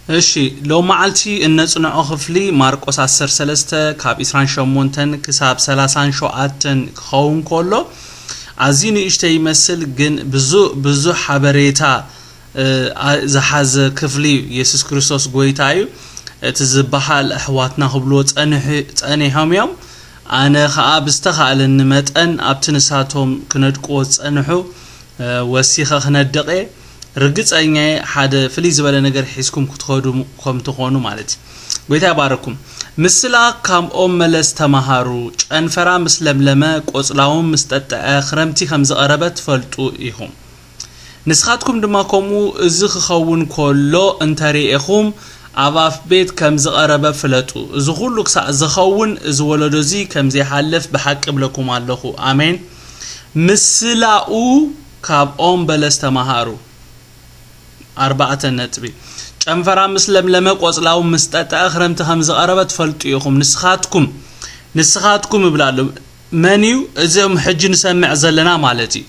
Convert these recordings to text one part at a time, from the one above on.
እሺ፣ ሎመዓልቲ እነጽንዖ ክፍሊ ማርቆስ ዓሰርተ ሰለስተ ካብ ዕስራን ሸሞንተን ክሳብ ሰላሳን ሸውዓተን ክኸውን ከሎ፣ ኣዝዩ ንእሽተይ ይመስል፣ ግን ብዙ-፣ ብዙሕ ሓበሬታ፣ እ፣ ኣ-፣ ዝሓዘ ክፍሊ እዩ። የሱስ ክርስቶስ ጎይታ እዩ። እቲ ዝበሃል ኣሕዋትና ክብልዎ ጸንሑ-፣ ጸኒሖም እዮም። ኣነ ኸኣ ብዝተኻእለኒ መጠን ኣብቲ ንሳቶም ክነድቅዎ ዝጸንሑ፣ እ፣ ወሲኸ ክነድቕ እየ። ርግጸኛ እየ ሓደ ፍልይ ዝበለ ነገር ሒዝኩም ክትኸዱ ከም ትኾኑ ማለት እዩ። ጎይታ ይባርኩም። ምስላ ካብ ኦም በለስ ተማሃሩ፣ ጨንፈራ ምስ ለምለመ፣ ቆጽላውን ምስ ጠጠዐ፣ ክረምቲ ከም ዝቐረበ ትፈልጡ ኢኹም። ንስኻትኩም ድማ ከምኡ እዚ ክኸውን ከሎ እንተ ርኤኹም፣ ኣብ ኣፍ ቤት ከም ዝቐረበ ፍለጡ። እዚ ኹሉ ክሳዕ ዝኸውን፣ እዚ ወለዶ እዚ ከም ዘይሓልፍ ብሓቂ እብለኩም ኣለኹ። ኣሜን። ምስላኡ ካብ ኦም በለስ ተማሃሩ። ኣርባዕተ ነጥቢ። ጨንፈራ ምስ ለምለመ፣ ቆጽላው ምስ ጠጠዐ፣ ክረምቲ ከም ዝቐረበ ትፈልጡ ኢኹም። ንስኻትኩም፣ ንስኻትኩም እብላ ኣሎ። መን እዩ? እዞም ሕጂ ንሰምዕ ዘለና ማለት እዩ።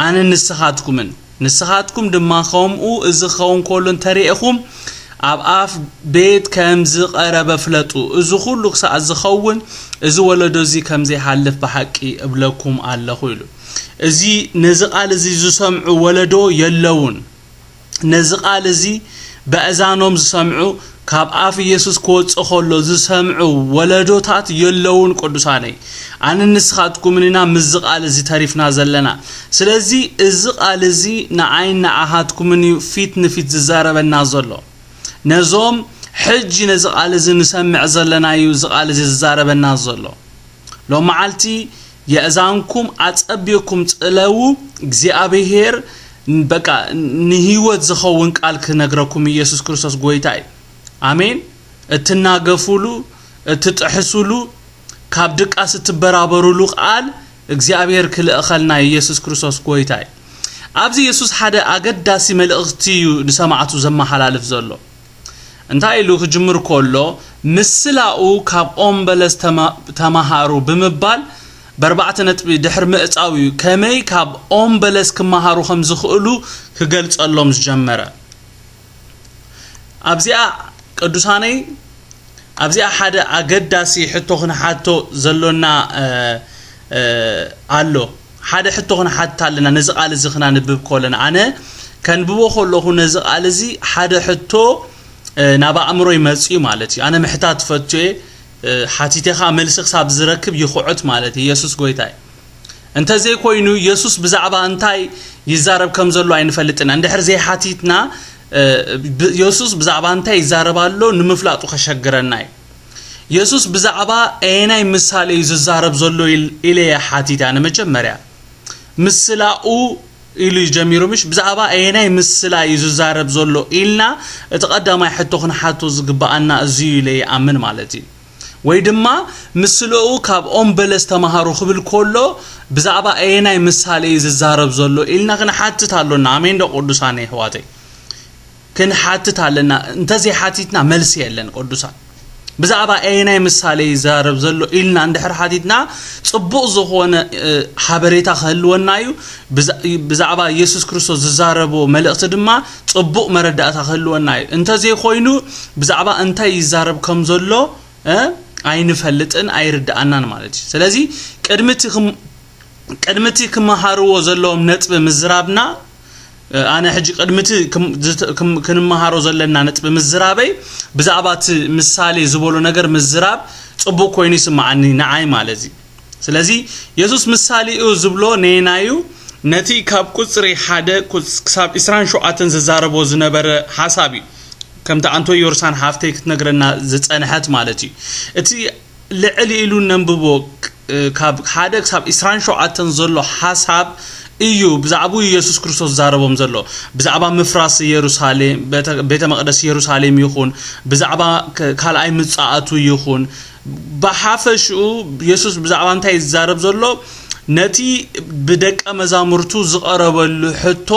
ኣነ ንስኻትኩምን። ንስኻትኩም ድማ ከምኡ እዚ ክኸውን ከሎ እንተሪኤኹም፣ ኣብ ኣፍ ቤት ከም ዝቐረበ ፍለጡ። እዚ ኩሉ ክሳዕ ዝኸውን፣ እዚ ወለዶ እዚ ከም ዘይሓልፍ ብሓቂ እብለኩም ኣለኹ ኢሉ። እዚ፣ ነዚ ቃል እዚ ዝሰምዑ ወለዶ የለውን። ነዚ ቃል እዚ በእዛኖም ዝሰምዑ፣ ካብ ኣፍ ኢየሱስ ክወጽእ ከሎ ዝሰምዑ ወለዶታት የለውን ቅዱሳነይ። ኣነ ንስኻትኩምን ኢና ምስዚ ቃል እዚ ተሪፍና ዘለና። ስለዚ እዚ ቃል እዚ ንዓይን ንዓኻትኩምን እዩ ፊት ንፊት ዝዛረበና ዘሎ። ነዞም ሕጂ ነዚ ቃል እዚ ንሰምዕ ዘለና እዩ እዚ ቃል እዚ ዝዛረበና ዘሎ። ሎመዓልቲ የእዛንኩም ኣጸቢቕኩም ጽለዉ፣ እግዚኣብሄር በቃ ንህይወት ዝኸውን ቃል ክነግረኩም ኢየሱስ ክርስቶስ ጎይታ እዩ። ኣሜን። እትናገፉሉ፣ እትጥሕሱሉ፣ ካብ ድቃስ እትበራበሩሉ ቃል እግዚኣብሄር ክልእኸልና ኢየሱስ ክርስቶስ ጎይታ እዩ። ኣብዚ የሱስ ሓደ ኣገዳሲ መልእኽቲ እዩ ንሰማዕቱ ዘመሓላልፍ ዘሎ። እንታይ ኢሉ ክጅምር ከሎ፣ ምስላኡ ካብ ኦም በለስ ተማ-፣ ተማሃሩ ብምባል፣ በርባዕተ ነጥቢ ድሕሪ ምዕጻው እዩ ከመይ ካብ ኦም በለስ ክመሃሩ ከም ዝኽእሉ ክገልጸሎም ዝጀመረ። ኣብዚኣ ቅዱሳነይ፣ ኣብዚኣ ሓደ ኣገዳሲ ሕቶ ክንሓቶ ዘሎና፣ እ፣ እ፣ ኣሎ። ሓደ ሕቶ ክንሓትት ኣለና፣ ነዚ ቃል እዚ ክናንብብ ከለና። ኣነ ከንብቦ ከለኹ ነዚ ቃል እዚ ሓደ ሕቶ፣ እ፣ ናብ ኣእምሮ ይመጽእ እዩ ማለት እዩ። ኣነ ምሕታት እፈቱ እየ፣ እ፣ ሓቲተ ኸኣ መልሲ ክሳብ ዝረክብ ይኹዕት ማለት እዩ። የሱስ ጎይታ እዩ። እንተዘይኮይኑ፣ የሱስ ብዛዕባ እንታይ ይዛረብ ከም ዘሎ ኣይንፈልጥን። እንድሕር ዘይሓቲትና፣ እ፣ ብ-፣ የሱስ ብዛዕባ እንታይ ይዛረብ ኣሎ ንምፍላጡ ከሸግረና እዩ። የሱስ ብዛዕባ ኣየናይ ምሳሌ እዩ ዝዛረብ ዘሎ ኢል-፣ ኢለ እየ ሓቲት። ኣነ መጀመርያ ምስላኡ ኢሉ እዩ ጀሚሩ፣ ምሽ? ብዛዕባ ኣየናይ ምስላ እዩ ዝዛረብ ዘሎ ኢልና እቲ ቀዳማይ ሕቶ ክንሓቶ ዝግብኣና እዚ እዩ ኢለ ይኣምን ማለት እዩ። ወይ ድማ ምስልኡ ካብ ኦም በለስ ተማሃሩ ክብል ከሎ ብዛዕባ ኣየናይ ምሳሌ እዩ ዝዛረብ ዘሎ ኢልና ክንሓትት ኣሎና። ኣሜን ዶ ቅዱሳን ኣሕዋተይ? ክንሓትት ኣለና። እንተዘይሓቲትና መልሲ የለን ቅዱሳን። ብዛዕባ ኣየናይ ምሳሌ ይዛረብ ዘሎ ኢልና እንድሕር ሓቲትና ጽቡቕ ዝኾነ፣ እ፣ ሓበሬታ ክህልወና እዩ። ብዛ-፣ ብዛዕባ ኢየሱስ ክርስቶስ ዝዛረቦ መልእኽቲ ድማ ጽቡቕ መረዳእታ ክህልወና እዩ። እንተዘይኮይኑ ብዛዕባ እንታይ ይዛረብ ከም ዘሎ፣ እ፣ ኣይንፈልጥን ኣይርድኣናን ማለት እዩ። ስለዚ ቅድሚ እቲ ክም-፣ ቅድሚ እቲ ክመሃርዎ ዘለዎም ነጥቢ ምዝራብና፣ ኣነ ሕጂ ቅድሚ እቲ ክም-፣ ዝተ-፣ ክም-፣ ክንመሃሮ ዘለና ነጥቢ ምዝራበይ፣ ብዛዕባ እቲ ምሳሌ ዝበሎ ነገር ምዝራብ ጽቡቕ ኮይኑ ይስምዓኒ፣ ንዓይ ማለት እዩ። ስለዚ የሱስ ምሳሌኡ ዝብሎ ነየናዩ? ነቲ ካብ ቁጽሪ ሓደ ኩስ-፣ ክሳብ ዕስራን ሸውዓተን ዝዛረቦ ዝነበረ ሓሳብ እዩ። ከምቲ ኣንቶ ዮርሳን ሓፍተይ ክትነግረና ዝጸንሐት ማለት እዩ። እቲ ልዕል ኢሉ ነንብቦ፣ ክ-፣ ካብ ሓደ ክሳብ ዕስራን ሸውዓተን ዘሎ ሓሳብ እዩ ብዛዕባኡ ኢየሱስ ክርስቶስ ዝዛረቦም ዘሎ። ብዛዕባ ምፍራስ ኢየሩሳሌም፣ ቤተ፣ ቤተ መቕደስ ኢየሩሳሌም ይኹን፣ ብዛዕባ ክ-፣ ካልኣይ ምጽኣቱ ይኹን፣ ብሓፈሽኡ የሱስ ብዛዕባ እንታይ እዩ ዝዛረብ ዘሎ? ነቲ ብደቀ መዛሙርቱ ዝቐረበሉ ሕቶ፣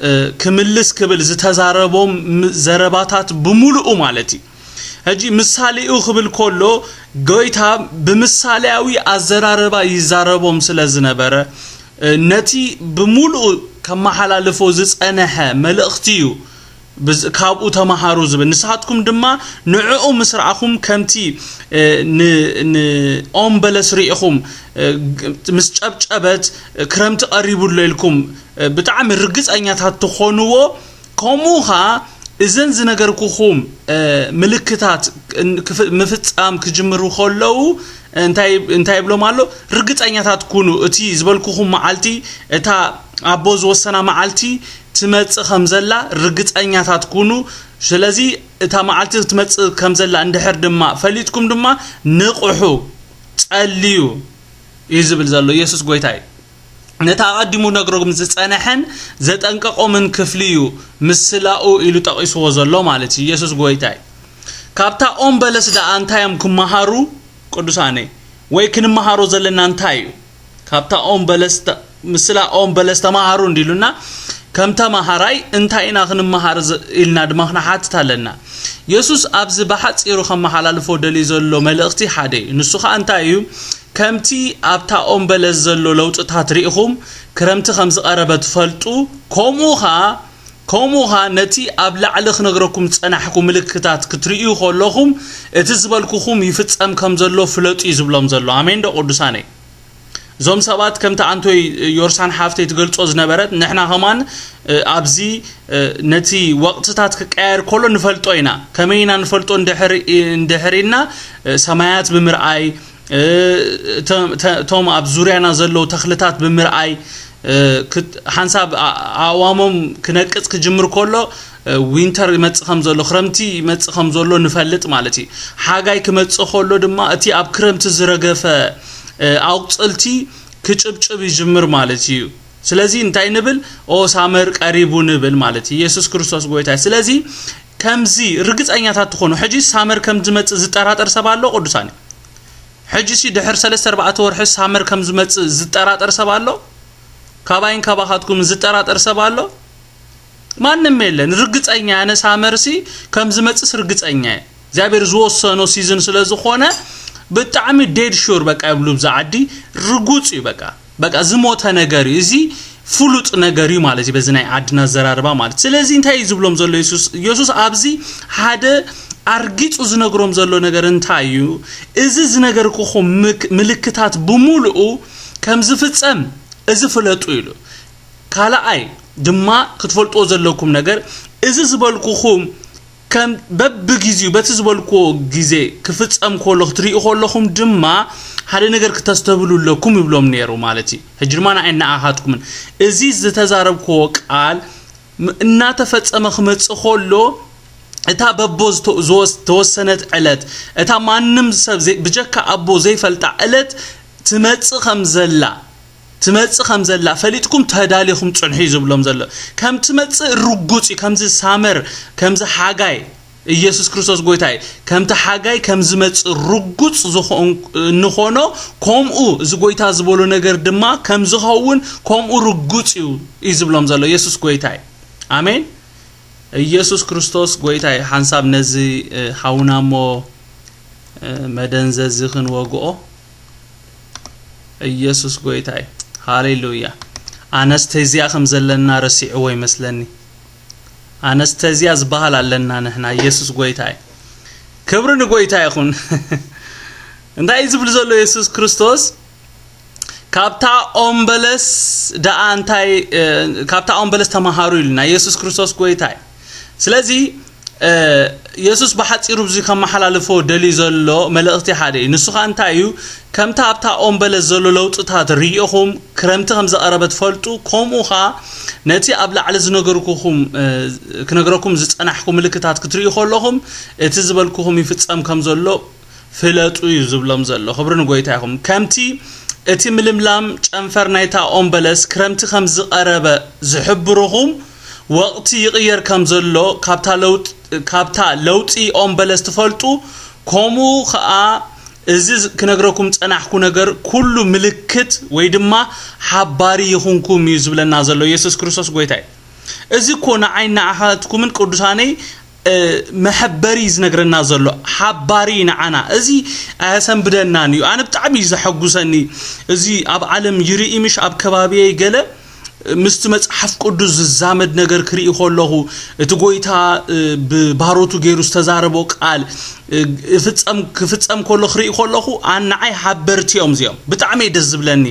እ፣ ክምልስ ክብል ዝተዛረቦም ም-፣ ዘረባታት ብምሉኡ ማለት እዩ። ሕጂ ምሳሌኡ ክብል ከሎ፣ ጎይታ ብምሳሌያዊ ኣዘራርባ ይዛረቦም ስለ ዝነበረ፣ እ፣ ነቲ ብምሉኡ ከመሓላልፎ ዝጸንሐ መልእኽቲ እዩ ብዝ-፣ ካብኡ ተማሃሩ ዝብል። ንስኻትኩም ድማ ንዕኡ ምስ ረኣኹም ከምቲ፣ እ፣ ን-፣ ንኦም በለስ ርኢኹም፣ እ፣ ግ-፣ ምስ ጨብጨበት፣ እ፣ ክረምቲ ቀሪቡ ኣሎ ኢልኩም፣ እ፣ ብጣዕሚ ርግጸኛታት ትኾንዎ፣ ከምኡ ኸኣ እዘን ዝነገርኩኹም፣ እ፣ ምልክታት ን-፣ ክፍ-፣ ምፍጻም ክጅምሩ ከለዉ እንታይ፣ እንታይ ይብሎም ኣሎ? ርግጸኛታት ኩኑ። እቲ ዝበልኩኹም መዓልቲ፣ እታ ኣቦ ዝወሰና መዓልቲ ትመጽእ ከም ዘላ ርግጸኛታት ኩኑ። ስለዚ እታ መዓልቲ ትመጽእ ከም ዘላ እንድሕር ድማ ፈሊጥኩም ድማ ንቕሑ፣ ጸልዩ እዩ ዝብል ዘሎ ኢየሱስ ጎይታ እዩ። ነቲ ኣቐዲሙ ነግሮም ዝጸንሐን ዘጠንቀቖምን ክፍሊ እዩ ምስላኡ ኢሉ ጠቒስዎ ዘሎ ማለት እዩ። ኢየሱስ ጎይታ እዩ። ካብታ ኦም በለስ ደኣ እንታይ እዮም ክመሃሩ ቅዱሳነይ? ወይ ክንመሃሮ ዘለና እንታይ እዩ? ካብታ ኦም በለስ ተ-፣ ምስላ ኦም በለስ ተመሃሩ እንዲሉና፣ ከም ተመሃራይ እንታይ ኢና ክንመሃር ዝ-፣ ኢልና ድማ ክንሓትት ኣለና። የሱስ ኣብዚ ብሓጺሩ ከመሓላልፎ ደልዩ ዘሎ መልእኽቲ ሓደ እዩ። ንሱ ኸኣ እንታይ እዩ? ከምቲ ኣብታ ኦም በለስ ዘሎ ለውጥታት ርኢኹም ክረምቲ ከም ዝቐረበ ትፈልጡ፣ ከምኡ ኸኣ፣ ከምኡ ኸኣ ነቲ ኣብ ላዕሊ ክነግረኩም ዝጸናሕኩ ምልክታት ክትርእዩ ከለኹም፣ እቲ ዝበልኩኹም ይፍጸም ከም ዘሎ ፍለጡ እዩ ዝብሎም ዘሎ። ኣሜን ዶ ቅዱሳነይ? እዞም ሰባት ከምቲ ኣንቶይ ዮርሳን ሓፍተይ ትገልጾ ዝነበረት፣ ንሕና ኸማን፣ እ፣ ኣብዚ፣ እ፣ ነቲ ወቕትታት ክቀያየር ከሎ ንፈልጦ ኢና። ከመይ ኢና ንፈልጦ እንድሕር፣ እንድሕር ኢልና፣ እ፣ ሰማያት ብምርኣይ፣ እ፣ እተ-፣ እተ-፣ እቶም ኣብ ዙርያና ዘለዉ ተኽልታት ብምርኣይ፣ እ፣ ክት-፣ ሓንሳብ ኣ-፣ ኣእዋሞም ክነቅጽ ክጅምር ከሎ፣ እ፣ ዊንተር ይመጽእ ከም ዘሎ፣ ክረምቲ ይመጽእ ከም ዘሎ ንፈልጥ ማለት እዩ። ሓጋይ ክመጽእ ከሎ ድማ እቲ ኣብ ክረምቲ ዝረገፈ፣ እ፣ ኣቑጽልቲ ክጭብጭብ ይጅምር ማለት እዩ። ስለዚ እንታይ ንብል? ኦ ሳመር ቀሪቡ ንብል ማለት እዩ። ኢየሱስ ክርስቶስ ጎይታ እዩ። ስለዚ ከምዚ ርግጸኛታት ትኾኑ። ሕጂ ሳመር ከም ዝመጽእ ዝጠራጠር ሰብ ኣሎ ቅዱሳን? ሕጂ ሲ ድሕር ሰለስተ ኣርባዕተ ወርሒ ሳመር ከም ዝመጽእ ዝጠራጠር ሰብ ኣሎ? ካባይን ካባኻትኩም ዝጠራጠር ሰብ ኣሎ? ማንም የለን። ርግጸኛ፣ ኣነ ሳመር ሲ ከም ዝመጽእስ ርግጸኛ እየ። እግዚኣብሔር ዝወሰኖ ሲዝን ስለ ዝኾነ ብጣዕሚ ዴድ ሹር በቃ ይብሉ ብዛ ዓዲ። ርጉጽ እዩ በቃ። በቃ ዝሞተ ነገር እዩ። እዚ ፍሉጥ ነገር እዩ ማለት እዩ በዚ ናይ ዓድና ኣዘራርባ ማለት። ስለዚ እንታይ እዩ ዝብሎም ዘሎ የሱስ? የሱስ ኣብዚ ሓደ ኣርጊጹ ዝነግሮም ዘሎ ነገር እንታይ እዩ? እዚ ዝነገርኩኹም ምክ-፣ ምልክታት ብምሉኡ ከም ዝፍጸም እዚ ፍለጡ ኢሉ። ካልኣይ ድማ ክትፈልጥዎ ዘለኩም ነገር፣ እዚ ዝበልኩኹም ከም በብግዜኡ በቲ ዝበልክዎ ግዜ ክፍጸም ከሎ ክትርእዩ ከለኹም ድማ ሓደ ነገር ክተስተብህሉ ኣለኩም ይብሎም ነይሩ ማለት እዩ። ሕጂ ድማ ንዓይ ንኣኻትኩምን እዚ ዝተዛረብክዎ ቃል ም-፣ እናተፈጸመ ክመጽእ ከሎ እታ በቦ ዝተ-፣ ዝወስ-፣ ተወሰነት ዕለት፣ እታ ማንም ሰብ ዘይ-፣ ብጀካ ኣቦ ዘይፈልጣ ዕለት ትመጽእ ከም ዘላ፣ ትመጽእ ከም ዘላ ፈሊጥኩም ተዳሊኹም ጽንሑ እዩ ዝብሎም ዘሎ። ከም ትመጽእ ርጉጽ እዩ። ከምዚ ሳመር፣ ከምዚ ሓጋይ፣ ኢየሱስ ክርስቶስ ጎይታ እዩ። ከምቲ ሓጋይ ከም ዝመጽእ ርጉጽ ዝኾን-፣ እንኾኖ፣ ከምኡ እዚ ጎይታ ዝበሎ ነገር ድማ ከም ዝኸውን ከምኡ ርጉጽ እዩ፣ እዩ ዝብሎም ዘሎ። ኢየሱስ ጎይታ እዩ። ኣሜን። ኢየሱስ ክርስቶስ ጎይታ እዩ። ሓንሳብ ነዚ፣ እ፣ ሓውና እሞ፣ እ፣ መደንዘዚ ክንወግኦ። ኢየሱስ ጎይታ እዩ። ሃሌሉያ። ኣነስተዚያ ከም ዘለና ረሲዕዎ ይመስለኒ። ኣነስተዚያ ዝበሃል ኣለና ንሕና። ኢየሱስ ጎይታ እዩ። ክብሪ ንጎይታ ይኹን። እንታይ እዩ ዝብል ዘሎ ኢየሱስ ክርስቶስ? ካብታ ኦም በለስ ደኣ እንታይ፣ እ፣ ካብታ ኦም በለስ ተማሃሩ ኢሉና። ኢየሱስ ክርስቶስ ጎይታ እዩ። ስለዚ፣ እ፣ የሱስ ብሓጺሩ ብዙ ከመሓላልፎ ደልዩ ዘሎ መልእኽቲ ሓደ እዩ። ንሱ ኸኣ እንታይ እዩ? ከምታ ኣብታ ኦም በለስ ዘሎ ለውጥታት ርኢኹም ክረምቲ ከም ዝቐረበ ትፈልጡ፣ ከምኡ ኸኣ ነቲ ኣብ ላዕሊ ዝነገርኩኹም፣ እ፣ ክነግረኩም ዝጸናሕኩ ምልክታት ክትርእዩ ከለኹም፣ እቲ ዝበልኩኹም ይፍጸም ከም ዘሎ ፍለጡ እዩ ዝብሎም ዘሎ። ክብሪ ንጎይታ ይኹም። ከምቲ እቲ ምልምላም ጨንፈር ናይታ ኦም በለስ ክረምቲ ከም ዝቐረበ ዝሕብርኹም፣ ወቕቲ ይቕየር ከም ዘሎ ካብታ ለውጥ-፣ ካብታ ለውጢ ኦም በለስ ትፈልጡ፣ ከምኡ ኸኣ እዚ ዝ-፣ ክነግረኩም ጸናሕኩ ነገር ኩሉ ምልክት ወይ ድማ ሓባሪ ይኹንኩም እዩ ዝብለና ዘሎ ኢየሱስ ክርስቶስ ጎይታ እዩ። እዚ እኮ ንዓይ ንዓኻትኩምን ቅዱሳነይ፣ እ፣ መሐበሪ እዩ ዝነግረና ዘሎ፣ ሓባሪ እዩ ንዓና። እዚ ኣየሰንብደናን እዩ። ኣነ ብጣዕሚ እዩ ዘሐጉሰኒ። እዚ ኣብ ዓለም ይርኢ ምሽ ኣብ ከባቢየይ ገለ ምስቲ መጽሓፍ ቅዱስ ዝዛመድ ነገር ክርኢ ከለኹ፣ እቲ ጎይታ፣ እ፣ ብባሮቱ ገይሩ ዝተዛረቦ ቃል፣ እ፣ እፍጸም-፣ ክፍጸም ከሎ ክርኢ ከለኹ፣ ኣን-፣ ንዓይ ሓበርቲ እዮም እዚኦም። ብጣዕሚ እዩ ደስ ዝብለኒ።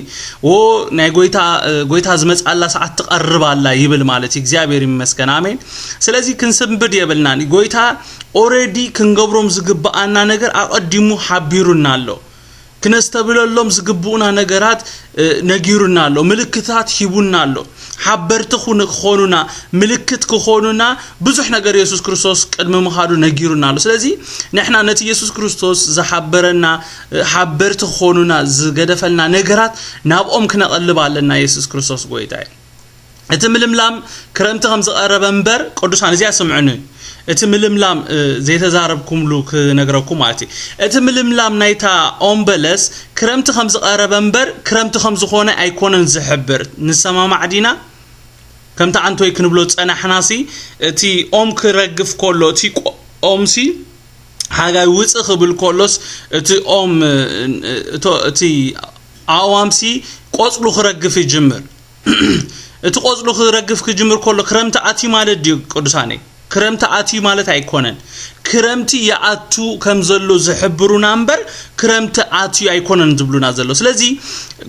ዎ፣ ናይ ጎይታ፣ እ፣ ጎይታ ዝመጽኣላ ሰዓት ትቐርብ ኣላ ይብል ማለት እዩ። እግዚኣብሔር ይመስገን። ኣሜን። ስለዚ ክንስንብድ የብልናን። ጎይታ ኦረዲ ክንገብሮም ዝግብኣና ነገር ኣቐዲሙ ሓቢሩና ኣሎ። ክነስተብለሎም ዝግብኡና ነገራት፣ እ፣ ነጊሩና ኣሎ። ምልክታት ሂቡና ኣሎ። ሓበርቲ ኩን-፣ ክኾኑና፣ ምልክት ክኾኑና ብዙሕ ነገር የሱስ ክርስቶስ ቅድሚ ምኻዱ ነጊሩና ኣሎ። ስለዚ ንሕና ነቲ የሱስ ክርስቶስ ዝሓበረና፣ እ፣ ሓበርቲ ክኾኑና ዝገደፈልና ነገራት ናብኦም ክነቐልብ ኣለና። የሱስ ክርስቶስ ጎይታ እዩ። እቲ ምልምላም ክረምቲ ከም ዝቐረበ እምበር፣ ቅዱሳን፣ እዚኣ ስምዑኒ። እቲ ምልምላም፣ እ፣ ዘይተዛረብኩምሉ ክነግረኩም ማለት እዩ። እቲ ምልምላም ናይታ ኦም በለስ ክረምቲ ከም ዝቐረበ እምበር፣ ክረምቲ ከም ዝኾነ ኣይኮነን ዝሕብር። ንሰማማዕ ዲና? ከምቲ ኣንቶይ ክንብሎ ዝጸናሕናሲ፣ እቲ ኦም ክረግፍ ከሎ፣ እቲ ቆ-፣ ኦምሲ ሓጋይ ውጽእ ክብል ከሎስ፣ እቲ ኦም፣ እ፣ እቶ-፣ እቲ ኣእዋምሲ ቆጽሉ ክረግፍ ይጅምር። እቲ ቆጽሉ ክረግፍ ክጅምር ከሎ ክረምቲ ኣትዩ ማለት ድዩ ቅዱሳነይ? ክረምቲ ኣትዩ ማለት ኣይኮነን። ክረምቲ ይኣቱ ከም ዘሎ ዝሕብሩና እምበር፣ ክረምቲ ኣትዩ ኣይኮነን ዝብሉና ዘሎ። ስለዚ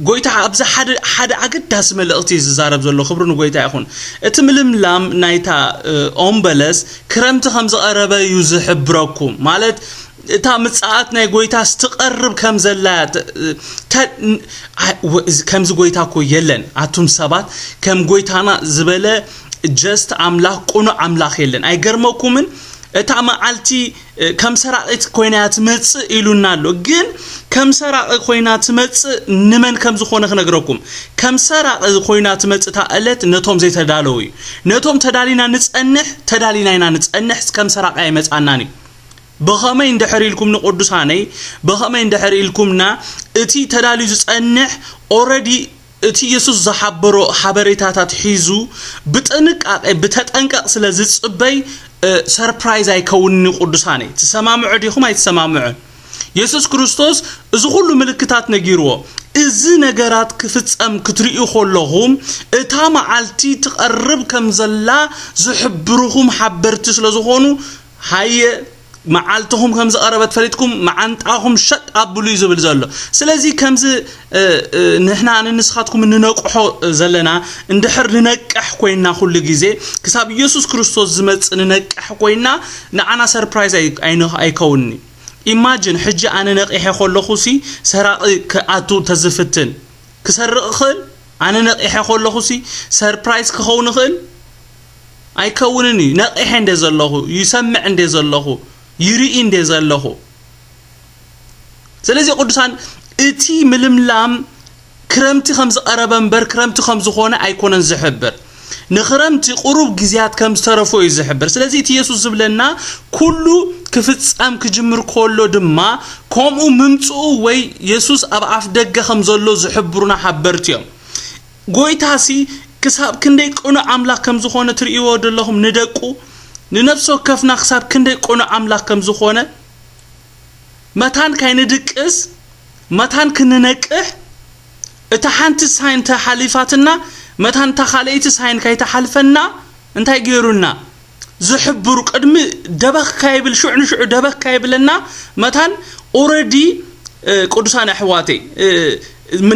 ጎይታ ኣብዚ ሓደ፣ ሓደ ኣገዳሲ መልእኽቲ እዩ ዝዛረብ ዘሎ። ክብሪ ንጎይታ ይኹን። እቲ ምልምላም ናይታ፣ እ፣ ኦም በለስ ክረምቲ ከም ዝቐረበ እዩ ዝሕብረኩም። ማለት እታ ምጽኣት ናይ ጎይታ ስትቐርብ ከም ዘላ ተ-፣ ተ-፣ ን-፣ አ-፣ ወ-፣ እዚ፣ ከምዚ ጎይታ እኮ የለን። ኣቱም ሰባት ከም ጎይታና ዝበለ ጀስት ኣምላኽ፣ ቅኑዕ ኣምላኽ የለን። ኣይገርመኩምን? እታ መዓልቲ፣ እ፣ ከም ሰራቒት ኮይና እያ ትመጽእ ኢሉና ኣሎ። ግን ከም ሰራቒ ኮይና ትመጽእ ንመን ከም ዝኾነ ክነግረኩም። ከም ሰራቒ ኮይና ትመጽእ እታ ዕለት ነቶም ዘይተዳለዉ እዩ። ነቶም ተዳሊና ንጸንሕ፣ ተዳሊና ኢና ንጸንሕ፣ ከም ሰራቒ ኣይመጽኣናን እዩ። ብኸመይ እንድሕር ኢልኩም ንቅዱሳነይ፣ ብኸመይ እንድሕር ኢልኩምና፣ እቲ ተዳልዩ ዝጸንሕ ኦረዲ እቲ የሱስ ዝሓበሮ ሓበሬታታት ሒዙ ብጥንቃቄ፣ ብተጠንቀቕ ስለ ዝጽበይ፣ እ፣ ሰርፕራይዝ ኣይከውንን እዩ ቅዱሳነይ። ትሰማምዑ ዲኹም ኣይትሰማምዑን? የሱስ ክርስቶስ እዚ ኩሉ ምልክታት ነጊርዎ። እዚ ነገራት ክፍጸም ክትርእዩ ከለኹም፣ እታ መዓልቲ ትቐርብ ከም ዘላ ዝሕብርኹም ሓበርቲ ስለ ዝኾኑ፣ ሃየ፣ መዓልትኹም ከም ዝቐረበት ፈሊጥኩም መዓንጣኹም ሸጥ ኣብሉ እዩ ዝብል ዘሎ። ስለዚ ከምዚ፣ እ፣ እ፣ ንሕና ንንስኻትኩም እንነቅሖ ዘለና፣ እንድሕር ንነቅሕ ኮይና፣ ኩሉ ግዜ ክሳብ ኢየሱስ ክርስቶስ ዝመጽእ ንነቅሕ ኮይና፣ ንዓና ሰርፕራይዝ ኣይ-፣ ኣይን-፣ ኣይከውንኒ። ኢማጅን፣ ሕጂ ኣነ ነቂሐ ከለኹሲ ሰራቒ ክኣቱ ተዝፍትን ክሰርቕ እኽእል? ኣነ ነቂሐ ከለኹሲ ሰርፕራይዝ ክኸውን እኽእል? ኣይከውንን እዩ። ነቂሐ እንደ ዘለኹ፣ ይሰምዕ እንደ ዘለኹ፣ ይርኢ እንደ ዘለኹ። ስለዚ ቅዱሳን፣ እቲ ምልምላም ክረምቲ ከም ዝቐረበ እምበር ክረምቲ ከም ዝኾነ ኣይኮነን ዝሕብር። ንኽረምቲ ቁሩብ ግዜያት ከም ዝተረፎ እዩ ዝሕብር። ስለዚ እቲ የሱስ ዝብለና ኩሉ ክፍጸም ክጅምር ከሎ ድማ ከምኡ ምምጽኡ ወይ የሱስ ኣብ ኣፍ ደገ ከም ዘሎ ዝሕብሩና ሓበርቲ እዮም። ጎይታሲ ክሳብ ክንደይ ቅኑዕ ኣምላኽ ከም ዝኾነ ትርእይዎ ዘለኹም፣ ንደቁ፣ ንነፍሲ ወከፍና ክሳብ ክንደይ ቅኑዕ ኣምላኽ ከም ዝኾነ፣ መታን ካይንድቅስ፣ መታን ክንነቅሕ፣ እታ ሓንቲ ሳይን ተሓሊፋትና፣ መታን እታ ካልኣይቲ ሳይን ካይተሓልፈና፣ እንታይ ገይሩና? ዝሕብሩ፣ ቅድሚ ደበኽ ካይብል፣ ሽዑ ንሽዑ ደበኽ ካይብለና፣ መታን ኦረዲ፣ እ፣ ቅዱሳን ኣሕዋተይ፣ እ፣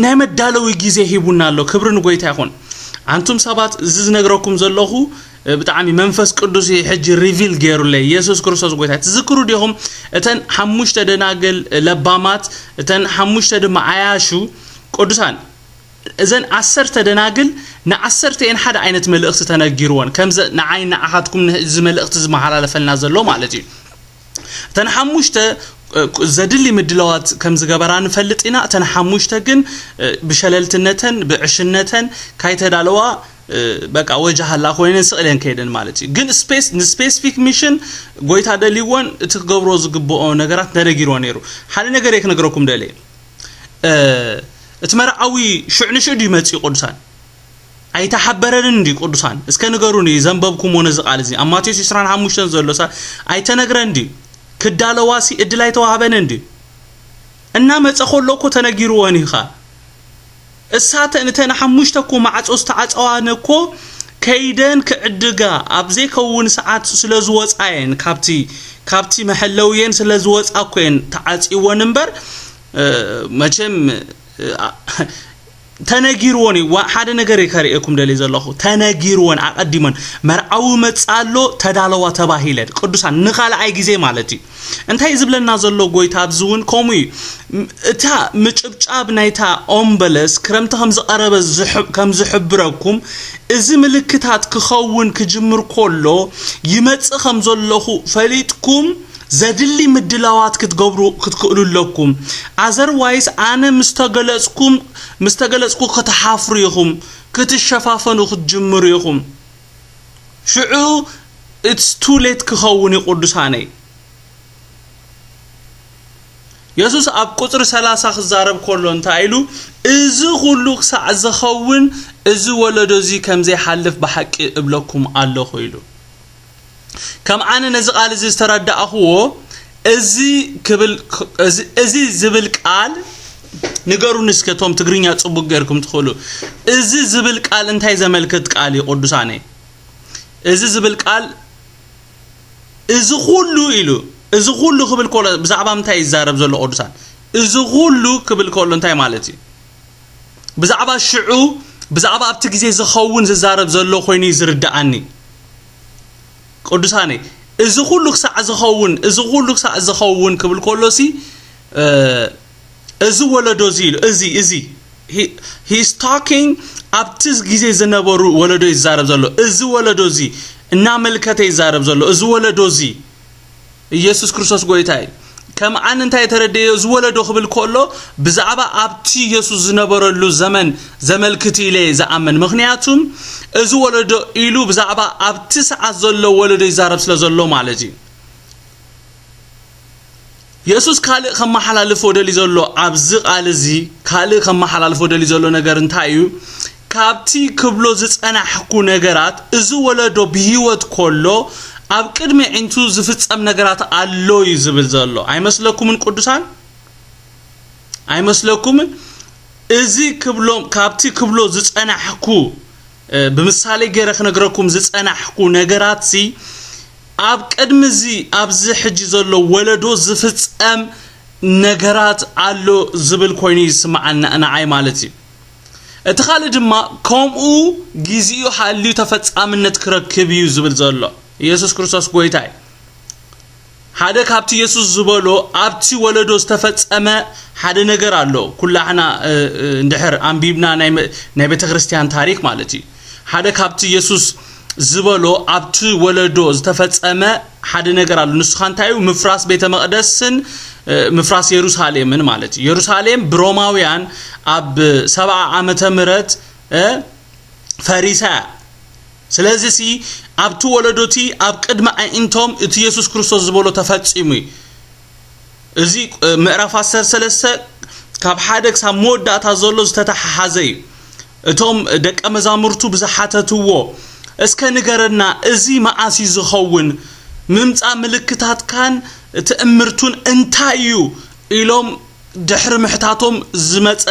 ናይ መዳለዊ ግዜ ሂቡና ኣሎ። ክብሪ ንጎይታ ይኹን። ኣንቱም ሰባት፣ እዚ ዝነግረኩም ዘለኹ፣ እ፣ ብጣዕሚ መንፈስ ቅዱስ እዩ ሕጂ ሪቪል ገይሩለይ። የሱስ ክርስቶስ ጎይታ። ትዝክሩ ዲኹም? እተን ሓሙሽተ ደናግል ለባማት፣ እተን ሓሙሽተ ድማ ዓያሹ ቅዱሳን፣ እዘን ዓሰርተ ደናግል ንዓሰርተኤን ሓደ ዓይነት መልእኽቲ ተነጊርወን፣ ከምዘ ንዓይ ንዓኻትኩም ን-፣ እዚ መልእኽቲ ዝመሓላለፈልና ዘሎ ማለት እዩ። እተን ሓሙሽተ፣ እ፣ ዘድሊ ምድላዋት ከም ዝገበራ ንፈልጥ ኢና። እተን ሓሙሽተ ግን፣ እ፣ ብሸለልትነተን ብዕሽነተን ካይተዳለዋ፣ እ፣ በቃ ወጃሃላ ኮይነን ስቕ ኢለን ከይደን ማለት እዩ። ግን ስፔስ-፣ ንስፔሲፊክ ሚሽን ጎይታ ደልይወን እቲ ክገብሮ ዝግብኦ ነገራት ተነጊርዎ ነይሩ። ሓደ ነገር እየ ክነግረኩም ደልየ። እ፣ እቲ መርዓዊ ሽዑ ንሽዑ ድዩ መጺኡ ቅዱሳን? ኣይተሓበረንን ድዩ ቅዱሳን? እስከ ንገሩኒ፣ ዘንበብኩምዎ ነዚ ቃል እዚ። ኣብ ማቴዎስ ዕስራን ሓሙሽተን ዘሎ ሳ-፣ ኣይተነግረን ድዩ? ክዳለዋሲ እድል ኣይተዋህበንን ድዩ? እናመጸ ከሎ እኮ ተነጊርወን እዩ ኸኣ። እሳተን እተን ሓሙሽተ እኮ ማዕጾ ዝተዓጸዋን እኮ ከይደን ክዕድጋ ኣብ ዘይከውን ሰዓት ስለ ዝወጻ እየን፣ ካብቲ፣ ካብቲ መሐለውየን ስለ ዝወጻ እኮ እየን ተዓጽይወን እምበር፣ እ፣ መቸም፣ እ፣ ኣ-፣ ተነጊርወን እዩ። ዋ-፣ ሓደ ነገር እየ ከርእየኩም ደልየ ዘለኹ። ተነጊርወን ኣቐዲመን፣ መርዓዊ መጽእ ኣሎ፣ ተዳለዋ ተባሂለን። ቅዱሳን፣ ንኻልኣይ ግዜ ማለት እዩ። እንታይ ዝብለና ዘሎ ጎይታ ኣብዚ እውን ከምኡ እዩ። ም-፣ እታ ምጭብጫብ ናይታ ኦም በለስ ክረምቲ ከም ዝቐረበ ዝሕብ-፣ ከም ዝሕብረኩም፣ እዚ ምልክታት ክኸውን ክጅምር ከሎ፣ ይመጽእ ከም ዘለኹ ፈሊጥኩም፣ ዘድሊ ምድላዋት ክትገብሩ ክትክእሉ ኣለኩም። ኣዘርዋይስ ኣነ ምስ ተገለጽኩም፣ ምስ ተገለጽኩ ክትሓፍሩ ኢኹም፣ ክትሸፋፈኑ ክትጅምሩ ኢኹም። ሽዑ it's too late ክኸውን እዩ ቅዱሳነይ። የሱስ ኣብ ቁጽሪ ሰላሳ ክዛረብ ከሎ እንታይ ኢሉ? "እዚ ኩሉ ክሳዕ ዝኸውን እዚ ወለዶ እዚ ከም ዘይሓልፍ ብሓቂ እብለኩም ኣለኹ" ኢሉ። ከም ኣነ ነዚ ቃል እዚ ዝተረዳእኽዎ፣ እዚ ክብል፣ እዚ፣ እዚ ዝብል ቃል፣ ንገሩኒ እስከ እቶም ትግርኛ ጽቡቅ ጌርኩም ትኽእሉ። እዚ ዝብል ቃል እንታይ ዘመልክት ቃል እዩ ቅዱሳነይ? እዚ ዝብል ቃል፣ እዚ ኩሉ ኢሉ፣ እዚ ኩሉ ክብል ከሎ ብዛዕባ ምንታይ ይዛረብ ዘሎ ቅዱሳን? እዚ ኩሉ ክብል ከሎ እንታይ ማለት እዩ? ብዛዕባ ሽዑ፣ ብዛዕባ ኣብቲ ግዜ ዝኸውን ዝዛረብ ዘሎ ኮይኑ እዩ ዝርድኣኒ። ቅዱሳነይ፣ እዚ ኩሉ ክሳዕ ዝኸውን፣ እዚ ኩሉ ክሳዕ ዝኸውን ክብል ከሎሲ፣ እ፣ እዚ ወለዶ እዚ ኢሉ፣ እዚ፣ እዚ፣ he፣ he is talking ኣብቲ ግዜ ዝነበሩ ወለዶ እዩ ዝዛረብ ዘሎ። እዚ ወለዶ እዚ እናመልከተ ይዛረብ ዘሎ። እዚ ወለዶ እዚ ኢየሱስ ክርስቶስ ጎይታ እዩ። ከም ኣነ እንታይ ተረድኤዮ፣ እዚ ወለዶ ክብል ከሎ፣ ብዛዕባ ኣብቲ ኢየሱስ ዝነበረሉ ዘመን ዘመልክት ኢለ እየ ዝኣምን። ምኽንያቱም፣ እዚ ወለዶ ኢሉ ብዛዕባ ኣብቲ ሰዓት ዘሎ ወለዶ ይዛረብ ስለ ዘሎ ማለት እዩ። የሱስ ካልእ ከመሓላልፎ ደልዩ ዘሎ፣ ኣብዚ ቃል እዚ ካልእ ከመሓላልፎ ደልዩ ዘሎ ነገር እንታይ እዩ? ካብቲ ክብሎ ዝጸናሕኩ ነገራት፣ እዚ ወለዶ ብህይወት ከሎ፣ ኣብ ቅድሚ ኣዒንቱ ዝፍጸም ነገራት ኣሎ እዩ ዝብል ዘሎ። ኣይመስለኩምን ቅዱሳን? ኣይመስለኩምን? እዚ ክብሎ፣ ካብቲ ክብሎ ዝጸናሕኩ፣ እ፣ ብምሳሌ ገይረ ክነግረኩም ዝጸናሕኩ ነገራትሲ፣ ኣብ ቅድሚ እዚ፣ ኣብዚ ሕጂ ዘሎ ወለዶ ዝፍጸም ነገራት ኣሎ ዝብል ኮይኑ ይስምዓና፣ ንዓይ ማለት እዩ። እቲ ካልእ ድማ፣ ከምኡ ግዜኡ ሓልዩ ተፈጻምነት ክረክብ እዩ ዝብል ዘሎ። ኢየሱስ ክርስቶስ ጎይታ እዩ። ሓደ ካብቲ የሱስ ዝበሎ፣ ኣብቲ ወለዶ ዝተፈጸመ ሓደ ነገር ኣሎ። ኩላሕና፣ እ፣ እ፣ እንድሕር ኣንቢብና ናይ መ-፣ ናይ ቤተ ክርስቲያን ታሪክ ማለት እዩ። ሓደ ካብቲ የሱስ ዝበሎ፣ ኣብቲ ወለዶ ዝተፈጸመ ሓደ ነገር ኣሎ። ንሱ ኸኣ እንታይ እዩ? ምፍራስ ቤተ መቕደስን፣ እ፣ ምፍራስ የሩሳሌምን ማለት እዩ። የሩሳሌም ብሮማውያን ኣብ ሰብዓ ዓመተ ምህረት፣ እ፣ ፈሪሳ እያ። ስለዚሲ ኣብቲ ወለዶቲ ኣብ ቅድሚ ኣዒንቶም እቲ የሱስ ክርስቶስ ዝበሎ ተፈጺሙ እዩ። እዚ፣ እ፣ ምዕራፍ ዓሰርተ ሰለስተ ካብ ሓደ ክሳብ መወዳእታ ዘሎ ዝተተሓሓዘ እዩ። እቶም ደቀ መዛሙርቱ ብዝሓተትዎ፣ "እስከ ንገረና፣ እዚ መዓስ እዩ ዝኸውን? ምምጻእ ምልክታትካን ትእምርቱን እንታይ እዩ?" ኢሎም ድሕሪ ምሕታቶም ዝመጸ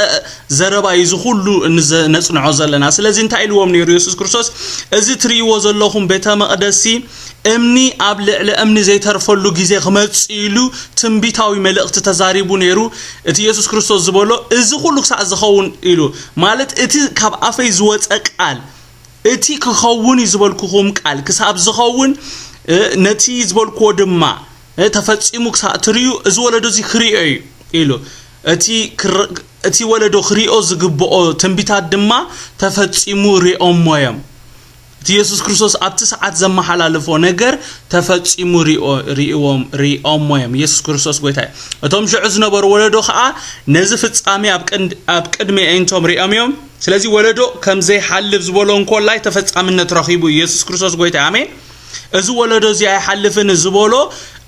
ዘረባ እዩ እዚ ኩሉ እንዘ-፣ ነጽንዖ ዘለና። ስለዚ እንታይ ኢልዎም ነይሩ የሱስ ክርስቶስ? "እዚ ትርእይዎ ዘለኹም ቤተ መቕደስሲ እምኒ ኣብ ልዕሊ እምኒ ዘይተርፈሉ ግዜ ክመጽእ" ኢሉ ትንቢታዊ መልእኽቲ ተዛሪቡ ነይሩ። እቲ የሱስ ክርስቶስ ዝበሎ፣ "እዚ ኩሉ ክሳዕ ዝኸውን" ኢሉ፣ ማለት እቲ ካብ ኣፈይ ዝወጸ ቃል፣ እቲ ክኸውን እዩ ዝበልኩኹም ቃል ክሳብ ዝኸውን፣ እ፣ ነቲ ዝበልክዎ ድማ፣ እ፣ ተፈጺሙ ክሳብ ትርእዩ፣ እዚ ወለዶ እዚ ክርእዮ እዩ ኢሉ። እቲ ክር-፣ እቲ ወለዶ ክርእዮ ዝግብኦ ትንቢታት ድማ ተፈጺሙ ሪኦሞ እዮም። እቲ የሱስ ክርስቶስ ኣብቲ ሰዓት ዘመሓላልፎ ነገር ተፈጺሙ ሪኦ-፣ ሪእዎም-፣ ሪኦሞ እዮም። የሱስ ክርስቶስ ጎይታ እዩ። እቶም ሽዑ ዝነበሩ ወለዶ ኸኣ ነዚ ፍጻሜ ኣብ ቅን-፣ ኣብ ቅድሚ ኣዒንቶም ሪኦም እዮም። ስለዚ ወለዶ ከም ዘይሓልፍ ዝበሎ እንኮላይ ተፈጻምነት ረኺቡ እዩ። የሱስ ክርስቶስ ጎይታ እዩ። ኣሜን። እዚ ወለዶ እዚ ኣይሓልፍን ዝበሎ፣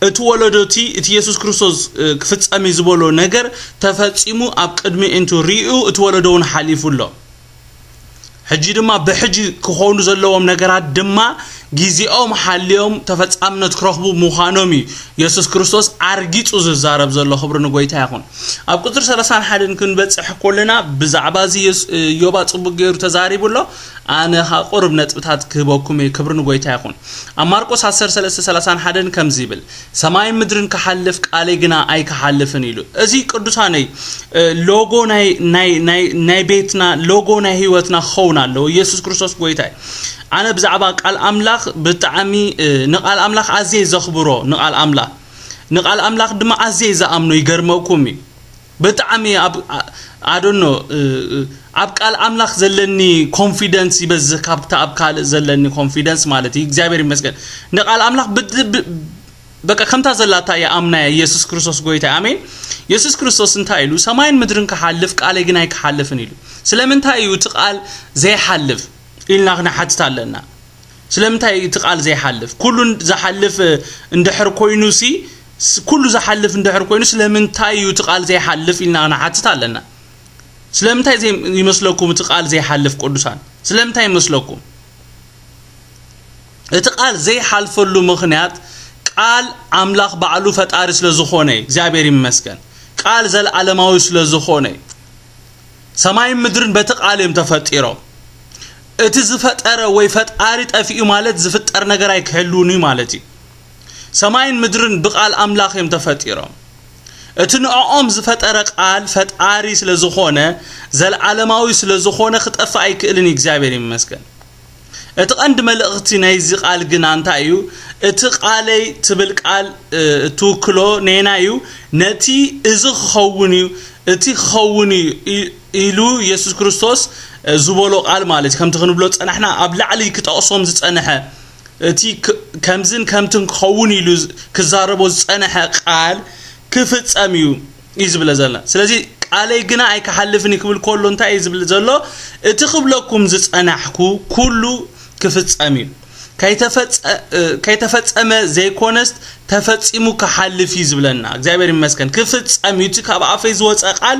እቲ ወለዶ እቲ፣ እቲ የሱስ ክርስቶስ፣ እ፣ ክፍጸም እዩ ዝበሎ ነገር ተፈጺሙ ኣብ ቅድሚ ኣዒንቱ ሪኡ፣ እቲ ወለዶ እውን ሓሊፉ ኣሎ። ሕጂ ድማ ብሕጂ ክኾኑ ዘለዎም ነገራት ድማ ግዜኦም ሓልዮም ተፈጻምነት ክረኽቡ ምዃኖም እዩ የሱስ ክርስቶስ ኣርጊጹ ዝዛረብ ዘሎ። ክብሪ ንጎይታ ይኹን። ኣብ ቁጽሪ ሰላሳን ሓደን ክንበጽሕ ከለና ብዛዕባ እዚ የሱ-፣ ዮባ ጽቡቅ ገይሩ ተዛሪቡ ኣሎ። ኣነ ኸኣ ቁሩብ ነጥብታት ክህበኩም እየ። ክብሪ ንጎይታ ይኹን። ኣብ ማርቆስ ዓሰርተ ሰለስተ ሰላሳን ሓደን ከምዚ ይብል፣ ሰማይን ምድርን ክሓልፍ ቃለይ ግና ኣይክሓልፍን ኢሉ። እዚ ቅዱሳነይ እ፣ ሎጎ ናይ ናይ ናይ ናይ ቤትና፣ ሎጎ ናይ ህይወትና ክኸውን ኣለዎ። ኢየሱስ ክርስቶስ ጎይታ እዩ። ኣነ ብዛዕባ ቃል ኣምላኽ ብጣዕሚ እ፣ ንቃል ኣምላኽ ኣዝየ ዘኽብሮ፣ ንቃል ኣምላኽ ንቃል ኣምላኽ ድማ ኣዝየ ዝኣምኖ። ይገርመኩም እዩ። ብጣዕሚ ኣብ ኣዶኖ ኣብ ቃል ኣምላኽ ዘለኒ ኮንፊደንስ ይበዝህ ካብታ ኣብ ካልእ ዘለኒ ኮንፊደንስ ማለት እዩ። እግዚኣብሔር ይመስገን። ንቃል ኣምላኽ ብ- ብ- በቃ ከምታ ዘላታ እየ ኣምናያ። ኢየሱስ ክርስቶስ ጎይታ እዩ። ኣሜን። ኢየሱስ ክርስቶስ እንታይ ኢሉ? ሰማይን ምድርን ክሓልፍ ቃለይ ግን ኣይክሓልፍን ኢሉ። ስለምንታይ እዩ እቲ ቃል ዘይሓልፍ ኢልና ክንሓትት ኣለና። ስለምንታይ እዩ እቲ ቃል ዘይሓልፍ? ኩሉ ዝሓልፍ እንድሕር ኮይኑ ሲ ስ- ኩሉ ዝሓልፍ እንድሕር ኮይኑ ስለምንታይ እዩ እቲ ቃል ዘይሓልፍ ኢልና ክንሓትት ኣለና። ስለምንታይ ዘይ- ይመስለኩም እቲ ቃል ዘይሓልፍ ቅዱሳን? ስለምንታይ ይመስለኩም? እቲ ቃል ዘይሓልፈሉ ምኽንያት ቃል ኣምላኽ ባዕሉ ፈጣሪ ስለ ዝኾነ እዩ። እግዚኣብሔር ይመስገን። ቃል ዘለዓለማዊ ስለ ዝኾነ እዩ። ሰማይን ምድርን በቲ ቃል እዮም ተፈጢሮም። እቲ ዝፈጠረ ወይ ፈጣሪ ጠፊኡ ማለት ዝፍጠር ነገር ኣይክህልውን እዩ ማለት እዩ። ሰማይን ምድርን ብቃል ኣምላኽ እዮም ተፈጢሮም። እቲ ንዕኦም ዝፈጠረ ቃል ፈጣሪ ስለ ዝኾነ፣ ዘለዓለማዊ ስለ ዝኾነ ክጠፍእ ኣይክእልን እዩ። እግዚኣብሔር ይመስገን። እቲ ቀንዲ መልእኽቲ ናይዚ ቃል ግና እንታይ እዩ? እቲ ቃለይ ትብል ቃል እ፣ እትውክሎ ኔና እዩ። ነቲ እዚ ክኸውን እዩ፣ እቲ ክኸውን እዩ ኢ- ኢሉ ኢየሱስ ክርስቶስ እ፣ ዝበሎ ቃል ማለት እዩ። ከምቲ ክንብሎ ዝጸናሕና ኣብ ላዕሊ ክጠቕሶም ዝጸንሐ እቲ ክ- ከምዝን ከምትን ክኸውን ኢሉ ዝ- ክዛረቦ ዝጸንሐ ቃል ክፍጸም እዩ እዩ ዝብለ ዘሎ። ስለዚ ቃለይ ግና ኣይክሓልፍን እዩ ክብል ከሎ እንታይ እዩ ዝብል ዘሎ? እቲ ክብለኩም ዝጸናሕኩ ኩሉ ክፍጸም እዩ። ከይተፈጸ- እ፣ ከይተፈጸመ ዘይኮነስ ተፈጺሙ ክሓልፍ እዩ ዝብለና። እግዚኣብሔር ይመስገን። ክፍጸም እዩ። እቲ ካብ ኣፈይ ዝወጸ ቃል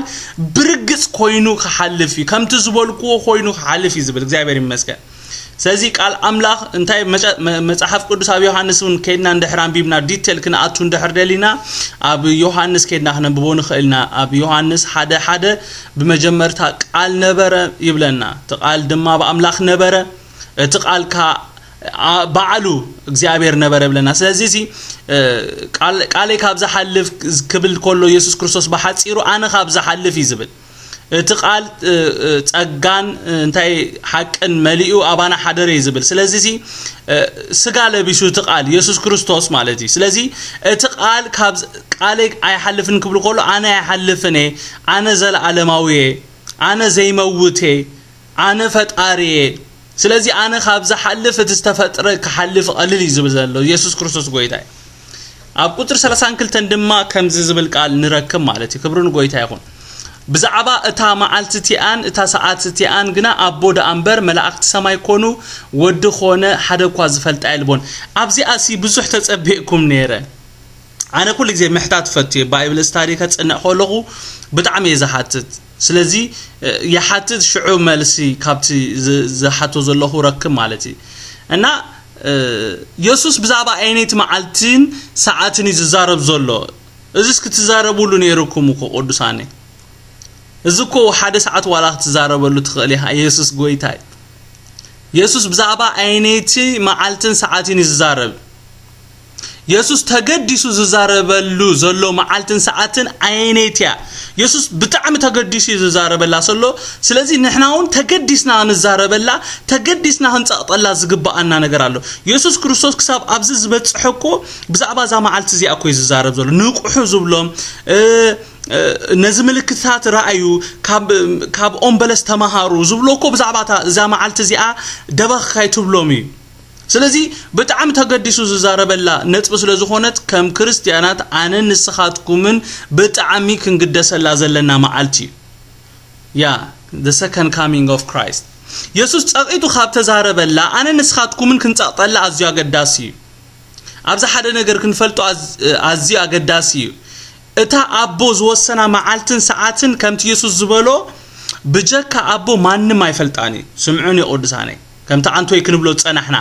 ብርግጽ ኮይኑ ክሓልፍ እዩ። ከምቲ ዝበልክዎ ኮይኑ ክሓልፍ እዩ ዝብል። እግዚኣብሔር ይመስገን። ስለዚ ቃል ኣምላኽ እንታይ መጨ- መ- መጽሓፍ ቅዱስ ኣብ ዮሃንስ እውን ከድና እንድሕር ኣንቢብና ዲቴል ክንኣቱ እንድሕር ደሊና ኣብ ዮሃንስ ከድና ክነንብቦ ንኽእል ኢና። ኣብ ዮሃንስ ሓደ ሓደ ብመጀመርታ ቃል ነበረ ይብለና። እቲ ቃል ድማ ብኣምላኽ ነበረ። እቲ ቃል ከኣ ኣ- ባዕሉ እግዚኣብሔር ነበረ ይብለና። ስለዚ እዚ እ፣ ቃል- ቃለይ ካብ ዝሓልፍ ክብል ከሎ ኢየሱስ ክርስቶስ ብሓጺሩ ኣነ ካብ ዝሓልፍ እዩ ዝብል። እቲ ቃል እ፣ እ፣ ጸጋን እ፣ እንታይ ሓቅን መሊኡ ኣባና ሓደረ እዩ ዝብል። ስለዚ እዚ እ፣ ስጋ ለቢሱ እቲ ቃል ኢየሱስ ክርስቶስ ማለት እዩ። ስለዚ እቲ ቃል ካብ ዝ- ቃለይ ኣይሓልፍን ክብል ከሎ ኣነ ኣይሓልፍን እየ፣ ኣነ ዘለዓለማዊ እየ፣ ኣነ ዘይመውት እየ፣ ኣነ ፈጣሪ እየ። ስለዚ ኣነ ካብ ዝሓልፍ እቲ ዝተፈጥረ ክሓልፍ ቀልል እዩ ዝብል ዘሎ ኢየሱስ ክርስቶስ ጎይታ እዩ። ኣብ ቁጽሪ ሰላሳን ክልተን ድማ ከምዚ ዝብል ቃል ንረክብ ማለት እዩ። ክብሪ ንጎይታ ይኹን። ብዛዕባ እታ መዓልቲ እቲኣን እታ ሰዓት እቲኣን ግና ኣቦ ደኣ እምበር መላእኽቲ ሰማይ ኮኑ ወዲ ኮነ ሓደ እኳ ዝፈልጣ የልቦን። ኣብዚኣ ሲ ብዙሕ ተጸቢቕኩም ነይረ። ኣነ ኩሉ ግዜ ምሕታት ፈትየ ባይብል ስታዲ ከጽንዕ ከለኹ ብጣዕሚ እየ ዝሓትት። ስለዚ እ፣ ይሓትት ሽዑ መልሲ ካብቲ ዝ- ዝሓቶ ዘለኹ ረክብ ማለት እዩ። እና እ፣ የሱስ ብዛዕባ ኣይነይቲ መዓልትን ሰዓትን እዩ ዝዛረብ ዘሎ። እዚስ ክትዛረቡሉ ነይርኩም እኮ ቅዱሳነ። እዚ እኮ ሓደ ሰዓት ዋላ ክትዛረበሉ ትኽእል ኢኻ። የሱስ ጎይታ እዩ። የሱስ ብዛዕባ ኣይነይቲ መዓልትን ሰዓትን እዩ ዝዛረብ። የሱስ ተገዲሱ ዝዛረበሉ ዘሎ መዓልትን ሰዓትን ኣየነይቲ እያ? የሱስ ብጣዕሚ ተገዲሱ እዩ ዝዛረበላ ዘሎ። ስለዚ ንሕና እውን ተገዲስና ክንዛረበላ፣ ተገዲስና ክንጸቕጠላ ዝግብኣና ነገር ኣሎ። የሱስ ክርስቶስ ክሳብ ኣብዚ ዝበጽሐ እኮ ብዛዕባ እዛ መዓልቲ እዚኣ እኮ እዩ ዝዛረብ ዘሎ። ንቕሑ ዝብሎም እ፣ እ፣ ነዚ ምልክትታት ረኣዩ፣ ካብ ካብ ኦም በለስ ተማሃሩ ዝብሎ እኮ ብዛዕባ እታ- እዛ መዓልቲ እዚኣ ደበኽ ካይትብሎም እዩ። ስለዚ ብጣዕሚ ተገዲሱ ዝዛረበላ ነጥቢ ስለ ዝኾነት ከም ክርስትያናት ኣነን ንስኻትኩምን ብጣዕሚ ክንግደሰላ ዘለና መዓልቲ እዩ። ያ the second coming of Christ። የሱስ ጸቒጡ ካብ ተዛረበላ ኣነን ንስኻትኩምን ክንጸቕጠላ ኣዝዩ ኣገዳሲ እዩ። ኣብዚ ሓደ ነገር ክንፈልጦ ኣዝ- ኣዝዩ ኣገዳሲ እዩ። እታ ኣቦ ዝወሰና መዓልትን ሰዓትን ከምቲ የሱስ ዝበሎ ብጀካ ኣቦ ማንም ኣይፈልጣን እዩ። ስምዑኒ ቅዱሳነይ፣ ከምቲ ዓንቶይ ክንብሎ ዝጸናሕና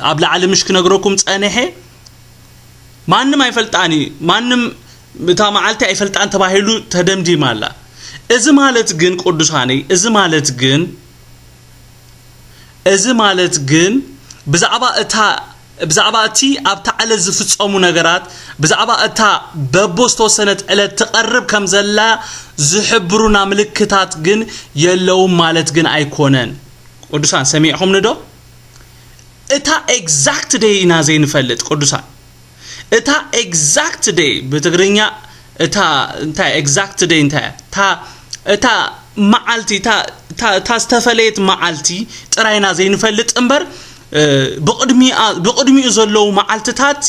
ኣብ ላዕሊ ምሽ ክነግረኩም ጸንሐ። ማንም ኣይፈልጣን እዩ። ማንም እታ መዓልቲ ኣይፈልጣን ተባሂሉ ተደምዲማ ኣላ። እዚ ማለት ግን ቅዱሳነይ፣ እዚ ማለት ግን እዚ ማለት ግን ብዛዕባ እታ ብዛዕባ እቲ ኣብታ ዕለት ዝፍጸሙ ነገራት፣ ብዛዕባ እታ በቦ ዝተወሰነት ዕለት ትቐርብ ከም ዘላ ዝሕብሩና ምልክታት ግን የለውም ማለት ግን ኣይኮነን። ቅዱሳን ሰሚዕኹምኒ ዶ? እታ exact day ኢና ዘይንፈልጥ ቅዱሳን። እታ exact day ብትግርኛ እታ እንታይ exact day እንታይ እያ? እታ እታ መዓልቲ እታ እታ እታ ዝተፈለየት መዓልቲ ጥራይና ዘይንፈልጥ እምበር ብቕድሚኡ ዘለዉ መዓልትታት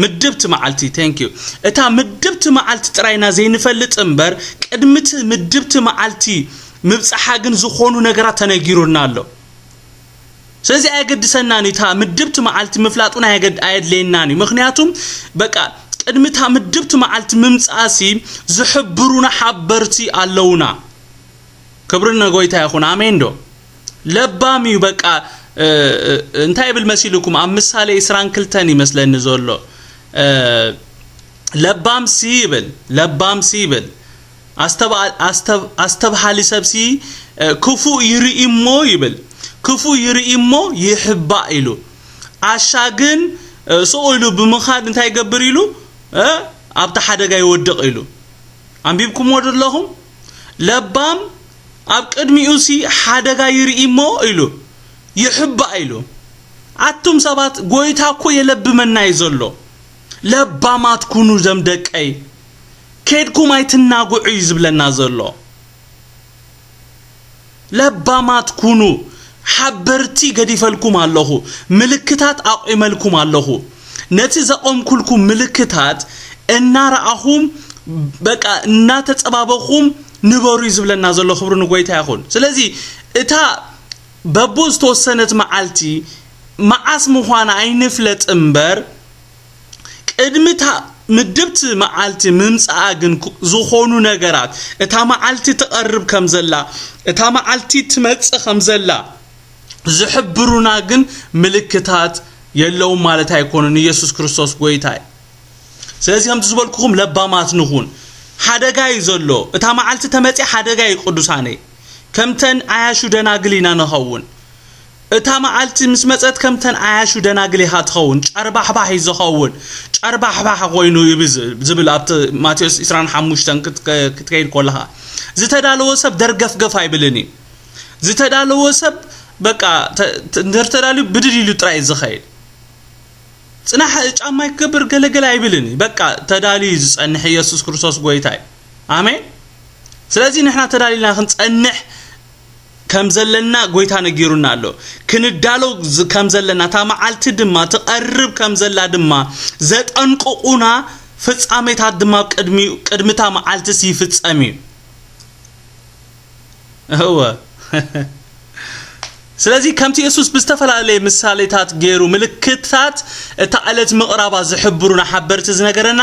ምድብቲ መዓልቲ thank you እታ ምድብቲ መዓልቲ ጥራይና ዘይንፈልጥ እምበር ቅድምቲ ምድብቲ መዓልቲ ምብጻሓ ግን ዝኾኑ ነገራት ተነጊሩና ኣሎ። ስለዚ ኣየገድሰናን እዩ እታ ምድብቲ መዓልቲ ምፍላጡን ኣየገድ- ኣየድለየናን እዩ። ምክንያቱም በቃ ቅድሚ እታ ምድብቲ መዓልቲ ምምጻእሲ ዝሕብሩና ሓበርቲ ኣለውና። ክብሪ ንጎይታ ይኹን። ኣሜን ዶ? ለባም እዩ በቃ እ፣ እ፣ እንታይ ይብል መሲልኩም? ኣብ ምሳሌ ዕስራን ክልተን ይመስለኒ ዘሎ እ፣ ለባም ሲ ይብል ለባም ሲ ይብል ኣስተባ- ኣስተብ- ኣስተብሃሊ ሰብሲ እ፣ ክፉእ ይርኢ እሞ ይብል ክፉእ ይርኢ እሞ ይሕባእ ኢሉ ኣሻ ግን እ፣ ስቕ ኢሉ ብምኻድ እንታይ ይገብር ኢሉ እ፣ ኣብቲ ሓደጋ ይወድቕ ኢሉ ኣንቢብኩምዎ ዶ ኣለኹም? ለባም ኣብ ቅድሚኡ ሲ ሓደጋ ይርኢ እሞ ኢሉ ይሕባእ ኢሉ ኣቱም ሰባት ጎይታ እኮ የለብመና እዩ ዘሎ ለባማት ኩኑ ዘም ደቀይ ኬድኩም ኣይትናጉዑ እዩ ዝብለና ዘሎ ለባማት ኩኑ ሓበርቲ ገዲፈልኩም ኣለኹ ምልክታት ኣቑመልኩም ኣለኹ ነቲ ዘቐምኩልኩም ምልክታት እናረኣኹም በቃ እናተፀባበኹም ንበሩ እዩ ዝብለና ዘሎ ክብሪ ንጎይታ ይኹን ስለዚ እታ በቦ ዝተወሰነት መዓልቲ መዓስ ምዃና ኣይንፍለጥ እምበር ቅድሚ እታ ምድብቲ መዓልቲ ምምፅኣ ግን ዝኾኑ ነገራት እታ መዓልቲ ትቐርብ ከም ዘላ እታ መዓልቲ ትመፅእ ከም ዘላ ዝሕብሩና ግን ምልክታት የለውም ማለት ኣይኮኑን ኢየሱስ ክርስቶስ ጎይታ እዩ ስለዚ ከምቲ ዝበልኩኹም ለባማት ንኹን ሓደጋ እዩ ዘሎ እታ መዓልቲ ተመፅእ ሓደጋ እዩ ቅዱሳነይ ከምተን ኣያሹ ደናግል ኢና ንኸውን እታ መዓልቲ ምስ መጸት ከምተን ዓያሹ ደናግል ኢኻ ትኸውን፣ ጨርባሕባሕ እዩ ዝኸውን። ጨርባሕባሕ ኮይኑ እዩ ዝ- ዝብል ኣብቲ ማቴዎስ ዕስራን ሓሙሽተን ክት- ክትከይድ ከለኻ ዝተዳለወ ሰብ ደርገፍገፍ ኣይብልን እዩ። ዝተዳለወ ሰብ በቃ ተ- ተ- እንድሕር ተዳልዩ ብድድ ኢሉ ጥራይ እዩ ዝኸይድ። ጽናሕ ጫማ ይክገብር ገለገለ ኣይብልን እዩ። በቃ ተዳልዩ እዩ ዝጸንሕ ኢየሱስ ክርስቶስ ጎይታ እዩ። ኣሜን። ስለዚ ንሕና ተዳሊልና ክንጸንሕ ከም ዘለና ጎይታ ነጊሩና ኣሎ። ክንዳሎ ዝ- ከም ዘለና እታ መዓልቲ ድማ ትቐርብ ከም ዘላ ድማ ዘጠንቅቑና ፍጻሜታት ድማ ኣብ ቅድሚ ቅድሚታ መዓልትስ ይፍጸም እዩ። እወ ስለዚ ከምቲ የሱስ ብዝተፈላለየ ምሳሌታት ገይሩ ምልክትታት እታ ዕለት ምቕራባ ዝሕብሩና ሓበርቲ ዝነገረና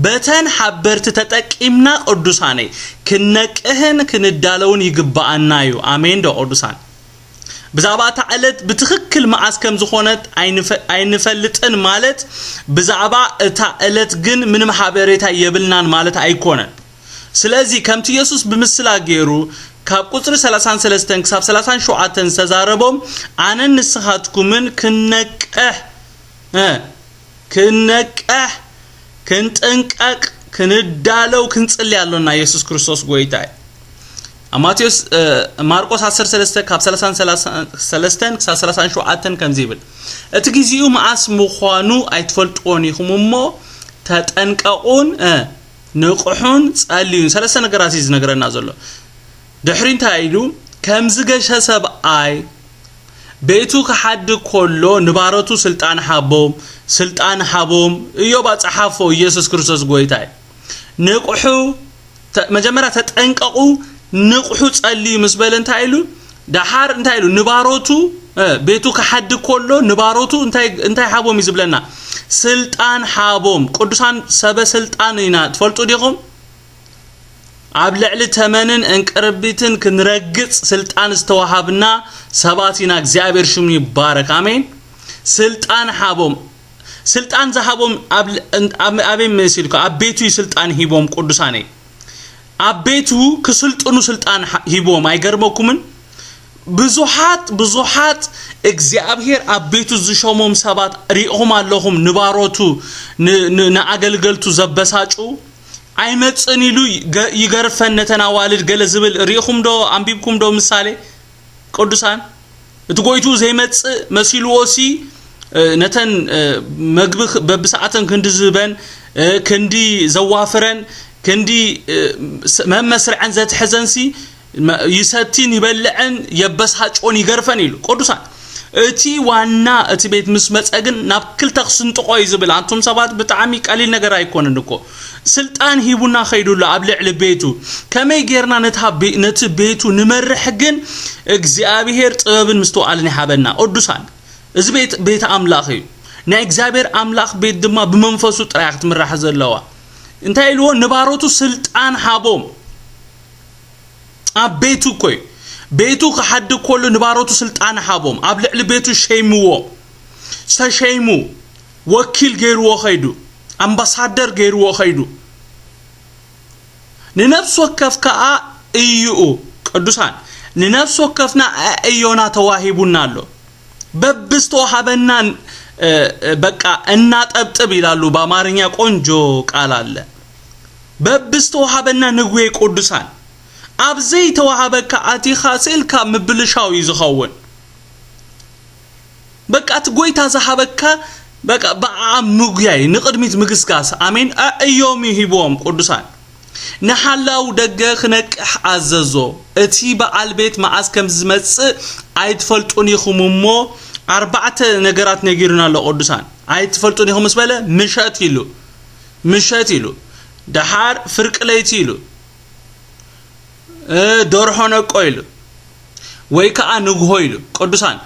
በተን ሓበርቲ ተጠቂምና ቅዱሳነይ ክንነቅህን ክንዳለውን ይግብኣና እዩ ኣሜን ዶ ቅዱሳን ብዛዕባ እታ ዕለት ብትኽክል መዓስ ከም ዝኾነት ኣይንፈ- ኣይንፈልጥን ማለት ብዛዕባ እታ ዕለት ግን ምንም ሓበሬታ የብልናን ማለት ኣይኮነን ስለዚ ከምቲ የሱስ ብምስላ ገይሩ ካብ ቁፅሪ ሰላሳን ሰለስተን ክሳብ ሰላሳን ሸውዓተን ዝተዛረቦም ኣነን ንስኻትኩምን ክንነቅሕ እ፣ ክንነቅሕ ክንጥንቀቅ ክንዳለው ክንፅሊ ኣሎና የሱስ ክርስቶስ ጎይታ እዩ ኣብ ማቴዎስ እ፣ ማርቆስ ዓሰርተ ሰለስተ ካብ ሰላሳን ሰለስተን ክሳብ ሰላሳን ሸውዓተን ከምዚ ይብል እቲ ግዚኡ መዓስ ምዃኑ ኣይትፈልጥዎን ኢኹም እሞ ተጠንቀቑን እ፣ ንቕሑን ጸልዩን ሰለስተ ነገራት እዩ ዝነግረና ዘሎ ድሕሪ እንታይ ኢሉ ከም ዝገሸ ሰብኣይ ቤቱ ክሓዲ ከሎ ንባሮቱ ስልጣን ሃቦም ስልጣን ሃቦም እዮብ ኣጸሓፎ ኢየሱስ ክርስቶስ ጎይታ እዩ ንቕሑ ተ- መጀመርያ ተጠንቀቑ ንቕሑ ጸልዩ ምስ በለ እንታይ ኢሉ ደሓር እንታይ ኢሉ ንባሮቱ እ፣ ቤቱ ክሓዲ ከሎ ንባሮቱ እንታይ እንታይ ሃቦም እዩ ዝብለና ስልጣን ሃቦም ቅዱሳን ሰበ ስልጣን ኢና ትፈልጡ ዲኹም ኣብ ልዕሊ ተመንን እንቅርቢትን ክንረግጽ ስልጣን ዝተዋሃብና ሰባት ኢና። እግዚኣብሔር ሽሙ ይባረክ። ኣሜን። ስልጣን ሃቦም። ስልጣን ዝሃቦም ኣብ፣ ኣብ፣ ኣበይ መሲልኩ? ኣብ ቤቱ እዩ ስልጣን ሂቦም ቅዱሳነይ። ኣብ ቤቱ ክስልጥኑ ስልጣን ሂቦም። ኣይገርመኩምን? ብዙሓት፣ ብዙሓት እግዚኣብሔር ኣብ ቤቱ ዝሾሞም ሰባት ሪእኹም ኣለኹም። ንባሮቱ፣ ን-፣ ን-፣ ንኣገልገልቱ ዘበሳጩ። ኣይመጽእን ኢሉ ይገ-፣ ይገርፈን ነተን ኣዋልድ ገለ ዝብል ርኢኹም ዶ፣ ኣንቢብኩም ዶ ምሳሌ ቅዱሳን? እቲ ጎይቱ ዘይመጽእ መሲልዎ ሲ፣ እ፣ ነተን፣ እ፣ መግቢ ክ-፣ በብሰዓተን ክንዲ ዝህበን፣ እ፣ ክንዲ ዘዋፍረን፣ ክንዲ፣ እ፣ ስ-፣ መመስርዐን ዘትሕዘን ሲ፣ መ-፣ ይሰቲን ይበልዐን የበሳጭዎን ይገርፈን ኢሉ። ቅዱሳን፣ እቲ ዋና እቲ ቤት ምስ መጸ ግን ናብ ክልተ ክስንጥቆ እዩ ዝብል። ኣንቱም ሰባት ብጣዕሚ ቀሊል ነገር ኣይኮነን እኮ። ስልጣን ሂቡና ከይዱ ኣሎ ኣብ ልዕሊ ቤቱ። ከመይ ጌርና ነታ ቤ-፣ ነቲ ቤቱ ንመርሕ ግን እግዚኣብሔር ጥበብን ምስትውዓልን ይሃበና። ቅዱሳን፣ እዚ ቤት ቤት ኣምላኽ እዩ። ናይ እግዚኣብሔር ኣምላኽ ቤት ድማ ብመንፈሱ ጥራይ ክትምራሕ ዘለዋ። እንታይ ኢልዎ? ንባሮቱ ስልጣን ሃቦም። ኣብ ቤቱ እኮ እዩ። ቤቱ ክሓድግ ከሎ ንባሮቱ ስልጣን ሃቦም። ኣብ ልዕሊ ቤቱ ሸይምዎ። ዝተሸይሙ ወኪል ገይርዎ ኸይዱ። ኣምባሳደር ገይርዎ ኸይዱ። ንነፍሲ ወከፍ ከኣ እዩኡ። ቅዱሳን፣ ንነፍሲ ወከፍና ኣእዮና ተዋሂቡና ኣሎ። በብዝተዋሃበናን፣ እ፣ እ፣ በቃ እናጠብጥብ ይላሉ። በኣማርኛ ቆንጆ ቃል ኣለ። በብዝተዋሃበና ንጉየ ቅዱሳን። ኣብ ዘይተዋሃበካ ኣቲኻ ስእልካ ምብልሻው እዩ ዝኸውን። በቃ እቲ ጎይታ ዝሃበካ በቃ ብኣ ምጉያይ፣ ንቕድሚት ምግስጋስ። ኣሜን። ኣእዮም እዩ ሂብዎም ቅዱሳን። ንሓላው ደገ ክነቅሕ ኣዘዞ። እቲ በዓል ቤት መዓስ ከም ዝመጽእ ኣይትፈልጡን ኢኹም እሞ፣ ኣርባዕተ ነገራት ነጊሩና ኣሎ ቅዱሳን። ኣይትፈልጡን ኢኹም ምስ በለ፣ ምሸት ኢሉ፣ ምሸት ኢሉ፣ ደሓር ፍርቂ ለይቲ ኢሉ፣ እ፣ ደርሆ ነቆ ኢሉ፣ ወይ ከኣ ንግሆ ኢሉ። ቅዱሳን፣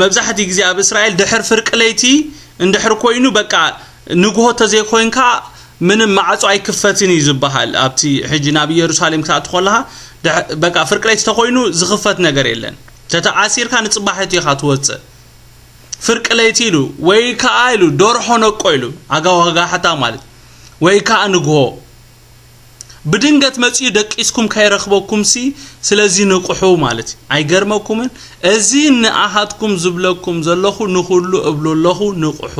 መብዛሕትኡ ግዜ ኣብ እስራኤል ድሕር ፍርቂ ለይቲ እንድሕር ኮይኑ፣ በቃ ንግሆ ተዘይኮይንካ ምንም ማዕጾ ኣይክፈትን እዩ ዝበሃል። ኣብቲ ሕጂ ናብ ኢየሩሳሌም ክትኣቱ ከለኻ፣ ድሕ-፣ በቃ ፍርቂ ለይቲ ተኾይኑ ዝኽፈት ነገር የለን። ተተኣሲርካ ንጽባሒቱ ኢኻ ትወጽእ። ፍርቂ ለይቲ ኢሉ፣ ወይ ከኣ ኢሉ፣ ደርሆ ነቆ ኢሉ፣ ኣጋዋጋሕታ ማለት፣ ወይ ከኣ ንግሆ። ብድንገት መጺኡ ደቂስኩም ከይረኽበኩምሲ፣ ስለዚ ንቕሑ ማለት እዩ። ኣይገርመኩምን? እዚ ንኣኻትኩም ዝብለኩም ዘለኹ ንኹሉ እብሎ ኣለኹ፣ ንቕሑ።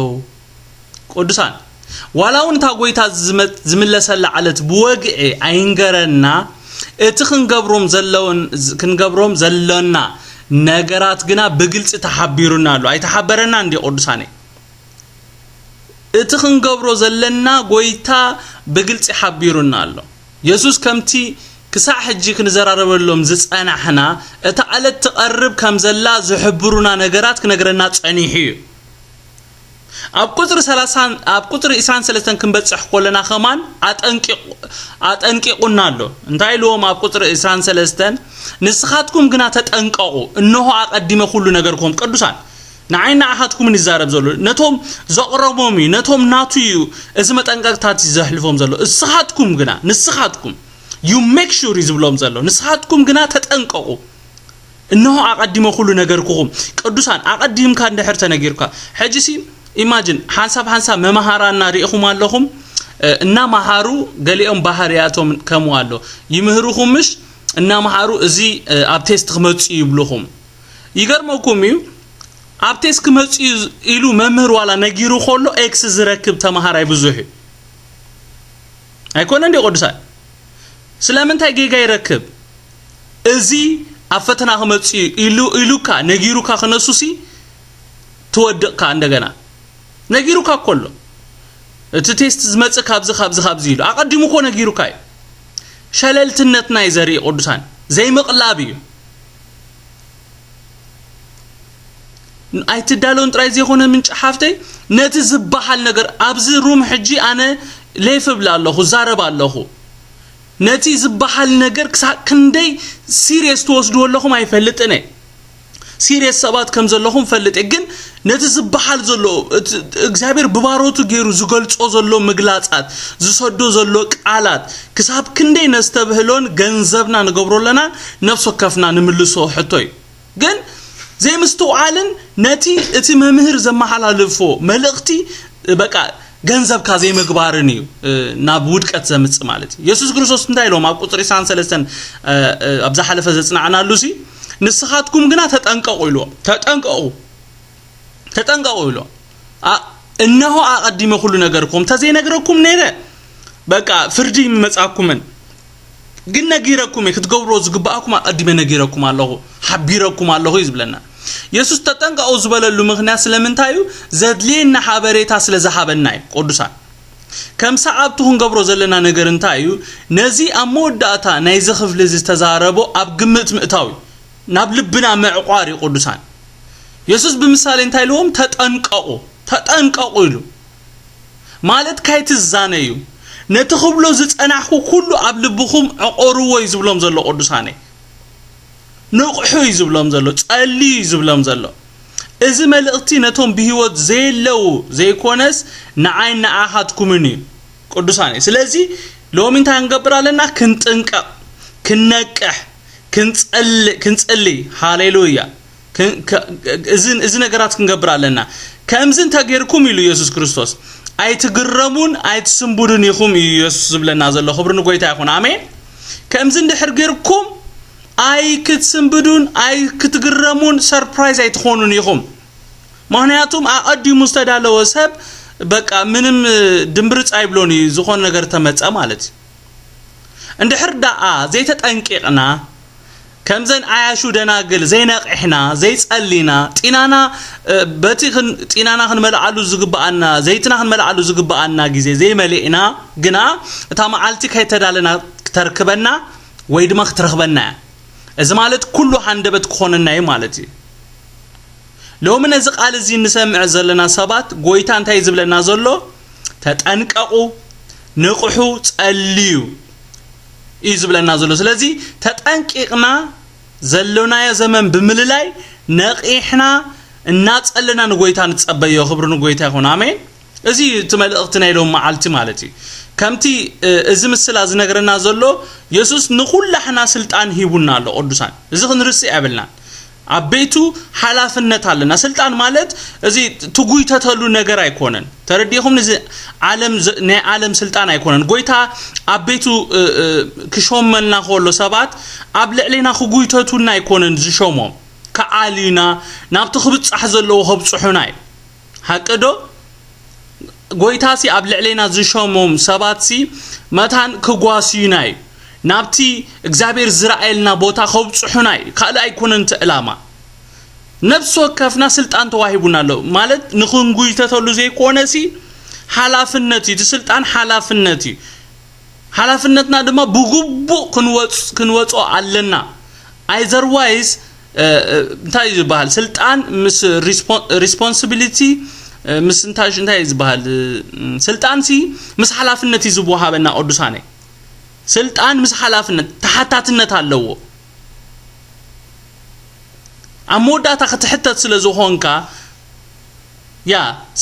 ቅዱሳን፣ ዋላ እውን እታ ጎይታ ዝመ-፣ ዝምለሰላ ዕለት ብወግዒ ኣይንገረና፣ እቲ ክንገብሮም ዘለውን-፣ ክንገብሮም ዘሎና ነገራት ግና ብግልጺ ተሓቢሩና ኣሎ። ኣይተሓበረና እንዲ ቅዱሳነይ? እቲ ክንገብሮ ዘለና ጎይታ ብግልጺ ሓቢሩና ኣሎ። የሱስ ከምቲ ክሳዕ ሕጂ ክንዘራረበሎም ዝጸናሕና፣ እታ ዕለት ትቐርብ ከም ዘላ ዝሕብሩና ነገራት ክነግረና ጸኒሑ እዩ። ኣብ ቁጽሪ ሰላሳ፣ ኣብ ቁጽሪ ዕስራን ሰለስተን ክንበጽሕ ከለና ከማን ኣጠንቂቑ-፣ ኣጠንቂቑና ኣሎ። እንታይ ኢልዎም ኣብ ቁጽሪ ዕስራን ሰለስተን? "ንስኻትኩም ግና ተጠንቀቑ፣ እንሆ ኣቐዲመ ኩሉ ነገርኩም" ቅዱሳን። ንዓይ ንዓኻትኩምን ይዛረብ ዘሎ። ነቶም ዘቕረቦም እዩ፣ ነቶም ናቱ እዩ እዚ መጠንቀቕታት እዩ ዘሕልፎም ዘሎ። እስኻትኩም ግና፣ ንስኻትኩም፣ you make sure እዩ ዝብሎም ዘሎ። ንስኻትኩም ግና ተጠንቀቑ። እንሆ ኣቐዲመ ኩሉ ነገርኩኹም። ቅዱሳን፣ ኣቐዲምካ እንድሕር ተነጊርካ። ሕጂ ሲ፣ ኢማጅን፣ ሓንሳብ ሓንሳብ መማሃራና ሪኢኹም ኣለኹም። እ፣ እናመሃሩ ገሊኦም ባህርያቶም ከምኡ ኣሎ። ይምህሩኹም ምሽ? እናመሃሩ እዚ፣ እ፣ ኣብ ቴስት ክመጽእ ይብሉኹም። ይገርመኩም እዩ፣ ኣብ ቴስት ክመጽእ እዩ ኢሉ መምህር ዋላ ነጊሩ ከሎ ኤክስ ዝረክብ ተማሃራይ ብዙሕ እዩ። ኣይኮነን ድዩ ቅዱሳን? ስለምንታይ ጌጋ ይረክብ? እዚ ኣብ ፈተና ክመጽእ እዩ ኢሉ፣ ኢሉካ፣ ነጊሩካ ክነሱሲ ትወድቕካ እንደገና። ነጊሩካ እኮ ኣሎ። እቲ ቴስት ዝመጽእ ካብዚ፣ ካብዚ፣ ካብዚ ኢሉ። ኣቐዲሙ እኮ ነጊሩካ እዩ። ሸለልትነትና እዩ ዘርኢ ቅዱሳን። ዘይምቕላብ እዩ። ኣይትዳለውን ጥራይ ዘይኮነ ምንጪ ሓፍተይ፣ ነቲ ዝበሃል ነገር ኣብዚ ሩም ሕጂ ኣነ ሌፍ እብል ኣለኹ፣ ዛረብ ኣለኹ። ነቲ ዝበሃል ነገር ክሳብ ክንደይ ሲሪየስ ትወስድዎ ኣለኹም ኣይፈልጥን እየ። ሲሪየስ ሰባት ከም ዘለኹም ፈልጥ እየ። ግን ነቲ ዝበሃል ዘሎ እቲ እግዚኣብሔር ብባሮቱ ገይሩ ዝገልጾ ዘሎ ምግላጻት፣ ዝሰዶ ዘሎ ቃላት ክሳብ ክንደይ ነስተብህሎን ገንዘብና ንገብሮ ኣለና፣ ነፍሲ ወከፍና ንምልሶ ሕቶ እዩ። ግን ዘይምስትውዓልን ነቲ እቲ መምህር ዘመሓላልፎ መልእኽቲ በቃ ገንዘብካ ዘይምግባርን እዩ ናብ ውድቀት ዘምጽእ ማለት እዩ። የሱስ ክርስቶስ እንታይ ኢሎም ኣብ ቁጽሪ ዕስራን ሰለስተን ኣብ ዝሓለፈ ዘጽናዕናሉ ሲ ንስኻትኩም ግና ተጠንቀቑ ኢልዎም። ተጠንቀቑ፣ ተጠንቀቑ ኢልዎም። እነሆ ኣቐዲመ ኩሉ ነገርኩም ተዘይነግረኩም ነይረ በቃ ፍርዲ ይመጻኩምን ግን ነጊረኩም እየ፣ ክትገብርዎ ዝግብኣኩም ኣቐዲመ ነጊረኩም ኣለኹ፣ ሓቢረኩም ኣለኹ እዩ ዝብለና። የሱስ ተጠንቀቑ ዝበለሉ ምኽንያት ስለምንታይ እዩ? ዘድልየና ሓበሬታ ስለ ዝሃበና እዩ። ቅዱሳን፣ ከም ሰዓብቱ ክንገብሮ ዘለና ነገር እንታይ እዩ? ነዚ ኣብ መወዳእታ ናይዚ ክፍሊ ዝተዛረቦ ኣብ ግምት ምእታው እዩ። ናብ ልብና ምዕቋር እዩ። ቅዱሳን፣ የሱስ ብምሳሌ እንታይ ኢልዎም? ተጠንቀቑ፣ ተጠንቀቑ ኢሉ ማለት ካይትዛነዩ፣ ነቲ ክብሎ ዝጸናሕኩ ኩሉ ኣብ ልብኹም ዕቆርዎ እዩ ዝብሎም ዘሎ። ቅዱሳነይ፣ ንቕሑ እዩ ዝብሎም ዘሎ፣ ጸልዩ እዩ ዝብሎም ዘሎ። እዚ መልእኽቲ ነቶም ብህይወት ዘየለዉ ዘይኮነስ ንዓይ ንኣኻትኩምን እዩ። ቅዱሳነይ፣ ስለዚ ሎሚ እንታይ ክንገብር ኣለና? ክንጥንቀቕ፣ ክንነቅሕ፣ ክንጸል-፣ ክንጽሊ። ሃሌሉያ። ክ-፣ ክ-፣ እዚ፣ እዚ ነገራት ክንገብር ኣለና። ከምዚ እንተጌርኩም ኢሉ የሱስ ክርስቶስ፣ ኣይትግረሙን ኣይትስንብዱን ኢኹም እዩ የሱስ ዝብለና ዘሎ። ክብሪ ንጎይታ ይኹን። ኣሜን። ከምዚ እንድሕር ጌርኩም ኣይክትስንብዱን ኣይክትግረሙን ሰርፕራይዝ ኣይትኾኑን ኢኹም። ምኽንያቱም ኣቐዲሙ ዝተዳለወ ሰብ በቃ ምንም ድምብርጽ ኣይብሎን እዩ፣ ዝኾነ ነገር ተመጸ ማለት እዩ። እንድሕር ደኣ ዘይተጠንቂቕና፣ ከምዘን ዓያሹ ደናግል ዘይነቒሕና፣ ዘይጸሊና፣ ጢናና፣ እ፣ በቲ ክን-፣ ጢናና ክንመልኣሉ ዝግብኣና፣ ዘይትና ክንመልኣሉ ዝግብኣና ግዜ ዘይመሊእና፣ ግና እታ መዓልቲ ከይተዳለና ክተርክበና ወይ ድማ ክትረኽበና እያ። እዚ ማለት ኩሉ ሃንደበት ክኾነና እዩ ማለት እዩ። ሎሚ ነዚ ቃል እዚ እንሰምዕ ዘለና ሰባት፣ ጎይታ እንታይ እዩ ዝብለና ዘሎ? ተጠንቀቑ፣ ንቕሑ፣ ጸልዩ እዩ ዝብለና ዘሎ። ስለዚ ተጠንቂቕና ዘሎናዮ ዘመን ብምልላይ ነቒሕና እናጸለና ንጎይታ ንጸበዮ። ክብሪ ንጎይታ ይኹን። ኣሜን። እዚ እዩ እቲ መልእኽቲ ናይ ሎም መዓልቲ ማለት እዩ። ከምቲ፣ እ፣ እዚ ምስላ ዝነግረና ዘሎ፣ የሱስ ንኹላሕና ስልጣን ሂቡና ኣሎ። ቅዱሳን፣ እዚ ክንርስዕ የብልናን። ኣብ ቤቱ ሓላፍነት ኣለና። ስልጣን ማለት እዚ ትጉይተተሉ ነገር ኣይኮነን። ተረዲኹም? እዚ ዓለም ዝ-፣ ናይ ዓለም ስልጣን ኣይኮነን። ጎይታ ኣብ ቤቱ፣ እ፣ እ፣ ክሾመልና ከሎ ሰባት ኣብ ልዕሌና ክጉይተቱና ኣይኮነን ዝሾሞም። ክዓልዩና፣ ናብቲ ክብጻሕ ዘለዎ ከብጽሑና እዩ። ሓቂ ዶ? ጎይታሲ ኣብ ልዕሌና ዝሾሞም ሰባትሲ መታን ክጓስዩና እዩ። ናብቲ እግዚኣብሔር ዝረኣየልና ቦታ ከብጽሑና እዩ። ካልእ ኣይኮነን እቲ ዕላማ። ነፍሲ ወከፍና ስልጣን ተዋሂቡና ኣሎ። ማለት ንኽንጉይተተሉ ዘይኮነሲ ሓላፍነት እዩ። እቲ ስልጣን ሓላፍነት እዩ። ሓላፍነትና ድማ ብግቡእ ክንወጽ-፣ ክንወጽኦ ኣለና። ኣይዘርዋይስ፣ እ፣ እ፣ እንታይ እዩ ዝበሃል? ስልጣን ምስ ሪስፖ-፣ ሪስፖንሲቢሊቲ፣ እ፣ ምስ እንታይ፣ እንታይ እዩ ዝበሃል? እ፣ ስልጣንሲ ምስ ሓላፍነት እዩ ዝወሃበና ቅዱሳነይ። ስልጣን ምስ ሓላፍነት፣ ተሓታትነት ኣለዎ። ኣብ መወዳእታ ክትሕተት ስለ ዝኾንካ፣ ያ፣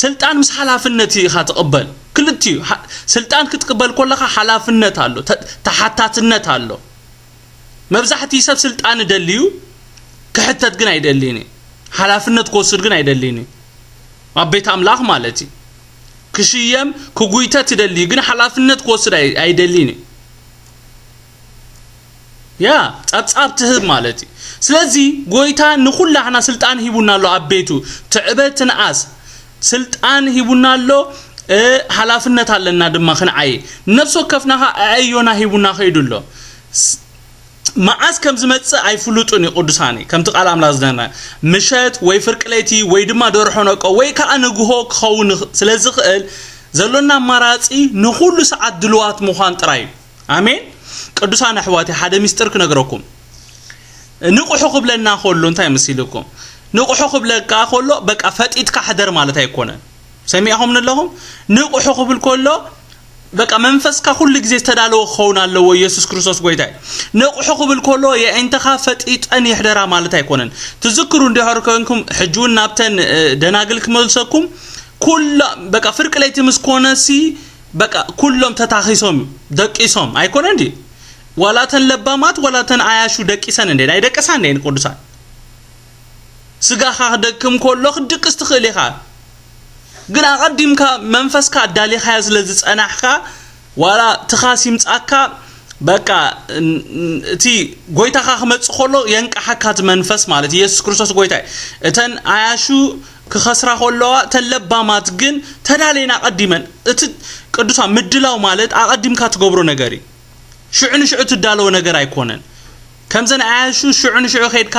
ስልጣን ምስ ሓላፍነት ኢኻ ትቕበል። ክልቲኡ፣ ሓ-፣ ስልጣን ክትቅበል ከለኻ ሓላፍነት ኣሎ፣ ተ-፣ ተሓታትነት ኣሎ። መብዛሕትኡ ሰብ ስልጣን ደልዩ ክሕተት ግን ኣይደልይን እዩ። ሓላፍነት ክወስድ ግን ኣይደልይን እዩ። ኣብ ቤት ኣምላኽ ማለት እዩ። ክሽየም፣ ክጉይተት ይደሊ እዩ፣ ግን ሓላፍነት ክወስድ ኣይ-፣ ኣይደልይን እዩ። ያ፣ ጸብጻብ ትህብ ማለት እዩ። ስለዚ ጎይታ ንኹላህና ስልጣን ሂቡና ኣሎ ኣብ ቤቱ። ትዕበ ትንኣስ ስልጣን ሂቡና ኣሎ፣ እ፣ ሓላፍነት ኣለና ድማ ክንዓይ። ነፍሲ ወከፍና ኸኣ ኣዕዮና ሂቡና ከይዱ ኣሎ። ስ-፣ መዓስ ከም ዝመጽእ ኣይፍሉጡን እዩ ቅዱሳኒ። ከምቲ ቃል ኣምላኽ ዝነግረና፣ ምሸት ወይ ፍርቂ ለይቲ ወይ ድማ ደርሖ ነቆ ወይ ከኣ ንግሆ ክኸውን ይኽ-፣ ስለ ዝኽእል፣ ዘሎና ኣማራጺ ንኹሉ ሰዓት ድልዋት ምዃን ጥራይ እዩ። ኣሜን። ቅዱሳን ኣሕዋተይ፣ ሓደ ሚስጥር ክነግረኩም። ንቑሑ ክብለና ከሎ እንታይ መሲልኩም? ንቑሑ ክብለካ ከሎ በቃ ፈጢጥካ ሕደር ማለት ኣይኮነን። ሰሚዕኹምኒ ኣለኹም? ንቑሑ ክብል ከሎ በቃ መንፈስካ ኩሉ ግዜ ዝተዳለወ ክኸውን ኣለዎ። ኢየሱስ ክርስቶስ ጎይታ እዩ። ነቕሑ ክብል ከሎ የዒንትኻ ፈጢጠን ይሕደራ ማለት ኣይኮነን። ትዝክሩ እንዲሕር ኮንኩም ሕጂ እውን ናብተን ደናግል ክመልሰኩም። ኩላ በቃ ፍርቂ ለይቲ ምስ ኮነሲ በቃ ኩሎም ተታኺሶም ደቂሶም ኣይኮነ እንዲ ዋላተን ለባማት ዋላተን ኣያሹ ደቂሰን እንዴ ናይ ደቀሳ እንዴ ቅዱሳን። ስጋኻ ክደክም ከሎ ክትድቅስ ትኽእል ኢኻ። ግን ኣቐዲምካ መንፈስካ ኣዳሊኻዮ ስለ ዝጸናሕካ ዋላ ትኻስ ይምጻካ በቃ እቲ ጎይታኻ ክመጽእ ከሎ የንቃሓካ እቲ መንፈስ ማለት ኢየሱስ ክርስቶስ ጎይታ እዩ። እተን ኣያሹ ክኸስራ ከለዋ እተን ለባማት ግን ተዳለየን ኣቐዲመን። እቲ ቅዱሳ ምድላው ማለት ኣቐዲምካ ትገብሮ ነገር እዩ። ሽዑ ንሽዑ ትዳለዎ ነገር ኣይኮነን። ከምዘን ኣያሹ ሽዑ ንሽዑ ከይድካ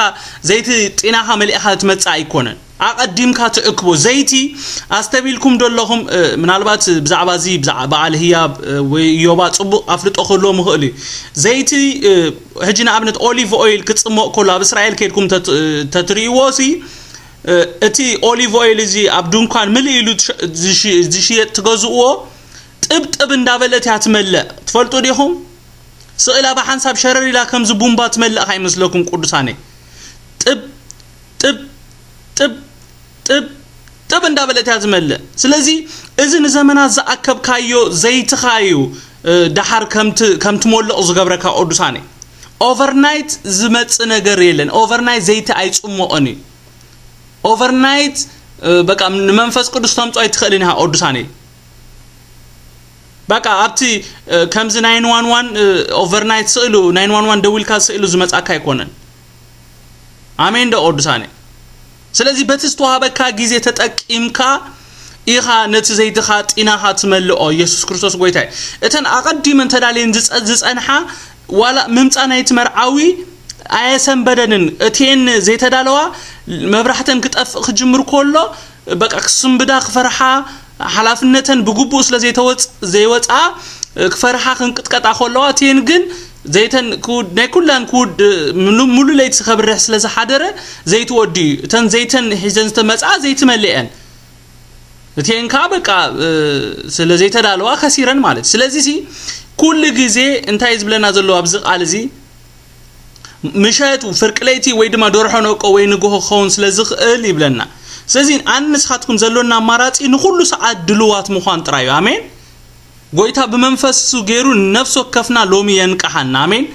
ዘይቲ ጢናኻ መሊእኻ ትመጽእ ኣይኮነን። ኣቐዲምካ ትእክቦ ዘይቲ ኣስተቢልኩም ዶ ኣለኹም? ምናልባት ብዛዕባ እዚ በዓል ህያብ ወይ ዮባ ጽቡቕ ኣፍልጦ ክህልዎም ይኽእል እዩ። ዘይቲ ሕጂ ንኣብነት ኦሊቭ ኦይል ክጽሞቕ ከሎ ኣብ እስራኤል ከይድኩም ተትርእይዎ ሲ እቲ ኦሊቭ ኦይል እዚ ኣብ ድንኳን ምልእ ኢሉ ዝሽየጥ ትገዝእዎ ጥብጥብ እንዳበለት እያ ትመልእ። ትፈልጡ ዲኹም? ስቕ ኢላ ብሓንሳብ ሸረር ኢላ ከምዚ ቡምባ ትመልእ ካይመስለኩም ቅዱሳነይ። ጥብ ጥብ ጥብ ጥብ ጥብ እንዳበለት እያ ዝመልእ። ስለዚ እዚ ንዘመናት ዝኣከብካዮ ዘይትኻ እዩ ደሓር ከም ትመልቕ ዝገብረካ ቅዱሳነይ። ኦቨርናይት ዝመጽእ ነገር የለን። ኦቨርናይት ዘይቲ ኣይጽሞቕን እዩ። ኦቨርናይት በቃ ንመንፈስ ቅዱስ ተምጾ ኣይትኽእልን ኢኻ ቅዱሳነይ። በቃ ኣብቲ ከምዚ ናይን ዋን ዋን ኦቨርናይት ስእሉ ናይን ዋን ዋን ደዊልካ ስእሉ ዝመጻካ ኣይኮነን። ኣሜን ዶ ቅዱሳነ? ስለዚ በቲ ዝተዋሃበካ ግዜ ተጠቂምካ ኢኻ ነቲ ዘይትኻ ጢናኻ ትመልኦ። ኢየሱስ ክርስቶስ ጎይታ እዩ። እተን ኣቐዲመን ተዳልየን ዝጸ- ዝጸንሓ ዋላ ምምጻ ናይቲ መርዓዊ ኣየሰንበደንን። እቲኤን ዘይተዳለዋ መብራህተን ክጠፍእ ክጅምር ከሎ በቃ ክስንብዳ ክፈርሓ ሓላፍነተን ብግቡእ ስለ ዘይተወጽ ዘይወጻ ክፈርሓ ክንቅጥቀጣ ከለዋ እቲኤን ግን ዘይተን ክውድ ናይ ኩላን ክውድ ሙሉ ለይቲ ከብርሕ ስለ ዝሓደረ ዘይትወዲ እዩ። እተን ዘይተን ሒዘን ዝተመጻ ዘይትመልአን እቲኤን ከዓ በቃ ስለ ዘይተዳለዋ ከሲረን ማለት። ስለዚ ሲ ኩሉ ግዜ እንታይ ዝብለና ዘለዎ ኣብዚ ቃል እዚ ምሸት ፍርቂ ለይቲ ወይ ድማ ደርሖ ነቆ ወይ ንግሆ ክኸውን ስለ ዝኽእል ይብለና። ስለዚ ኣነ ንስኻትኩም ዘሎና ኣማራጺ ንኹሉ ሰዓት ድልዋት ምዃን ጥራይ እዩ። ኣሜን። ጎይታ ብመንፈሱ ገይሩ ነፍሲ ወከፍና ሎሚ የንቅሓና። ኣሜን።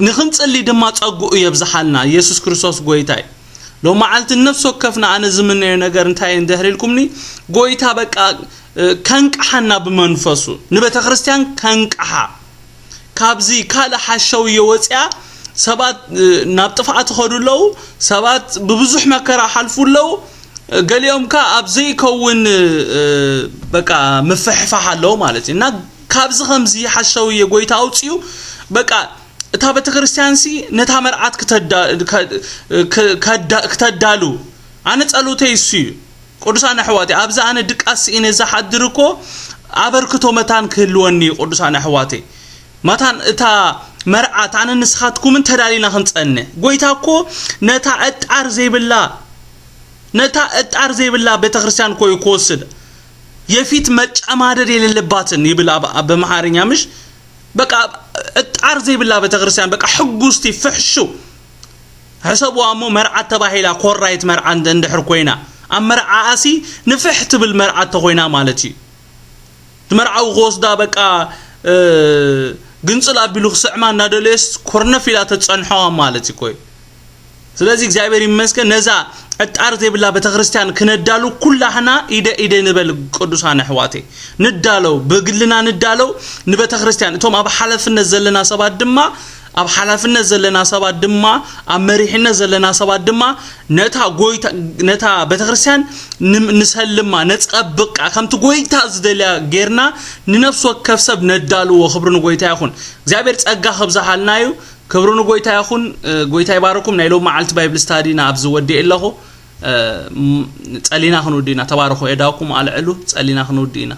ንኽንጽሊ ድማ ጸጉኡ የብዝሓልና። ኢየሱስ ክርስቶስ ጎይታ እዩ። ሎም መዓልቲ ነፍሲ ወከፍና ኣነ ዝምነዮ ነገር እንታይ እንድሕር ኢልኩምኒ ጎይታ በቃ ከንቅሓና ብመንፈሱ ንቤተ ክርስቲያን ከንቅሓ ካብዚ ካልእ ሓሸውዮ ወፂኣ ሰባት ናብ ጥፍኣት ይኸዱ ኣለዉ። ሰባት ብብዙሕ መከራ ሓልፉ ኣለዉ። ገሊኦም ከ ኣብ ዘይከውን በቃ ምፍሕፋሕ ኣለዉ ማለት እዩ። እና ካብዚ ከምዚ ሓሸውዮ ጎይታ ኣውፅኡ በቃ እታ ቤተክርስትያን ሲ ነታ መርዓት ክተዳሉ ኣነ ጸሎተይ እሱ እዩ። ቅዱሳን ኣሕዋተይ ኣብዚ ኣነ ድቃስ ስኢነ ዝሓድር እኮ ኣበርክቶ መታን ክህልወኒ እዩ። ቅዱሳን ኣሕዋተይ መታን እታ መርዓት ኣነ ንስኻትኩምን ተዳሊና ክንጸንሕ ጎይታ እኮ ነታ ዕጣር ዘይብላ ነታ ዕጣር ዘይብላ ቤተክርስትያን እኮ እዩ ክወስድ የፊት መጨማደድ የሌለባትን ይብል ኣብ በመሓርኛ ምሽ በቃ ዕጣር ዘይብላ ቤተክርስትያን በቃ ሕጉስቲ ፍሕሹ ሕሰብዋ እሞ መርዓት ተባሂላ ኮራይት መርዓ እንድሕር ኮይና ኣብ መርዓኣሲ ንፍሕ ትብል መርዓት ተኮይና ማለት እዩ። ትመርዓዊ ክወስዳ በቃ ግንፅል ኣቢሉ ክስዕማ እናደለየስ ኮርነፍ ኢላ ተፀንሖዋ ማለት እዩ ኮይ ስለዚ እግዚኣብሔር ይመስገን ነዛ ዕጣር ዘይብላ ቤተክርስትያን ክነዳሉ ኩላህና ኢደ ኢደ ንበል። ቅዱሳን ኣሕዋተይ ንዳለው ብግልና ንዳለው ንቤተክርስትያን እቶም ኣብ ሓላፍነት ዘለና ሰባት ድማ ኣብ ሓላፍነት ዘለና ሰባት ድማ ኣብ መሪሕነት ዘለና ሰባት ድማ ነታ ጎይታ ነታ ቤተክርስትያን ንሰልማ ነጸብቃ ከምቲ ጎይታ ዝደልያ ጌርና ንነፍስ ወከፍ ሰብ ነዳልዎ። ክብሪ ንጎይታ ይኹን። እግዚኣብሔር ጸጋ ከብዝሓልና እዩ። ክብሪ ንጎይታ ይኹን። ጎይታ ይባርኩም። ናይ ሎም መዓልቲ ባይብል ስታዲና ኣብዚ ወዲእ ኣለኹ። ጸሊና ክንውድእ ኢና። ተባረኹ። ኤዳውኩም ኣልዕሉ። ጸሊና ክንውድእ ኢና።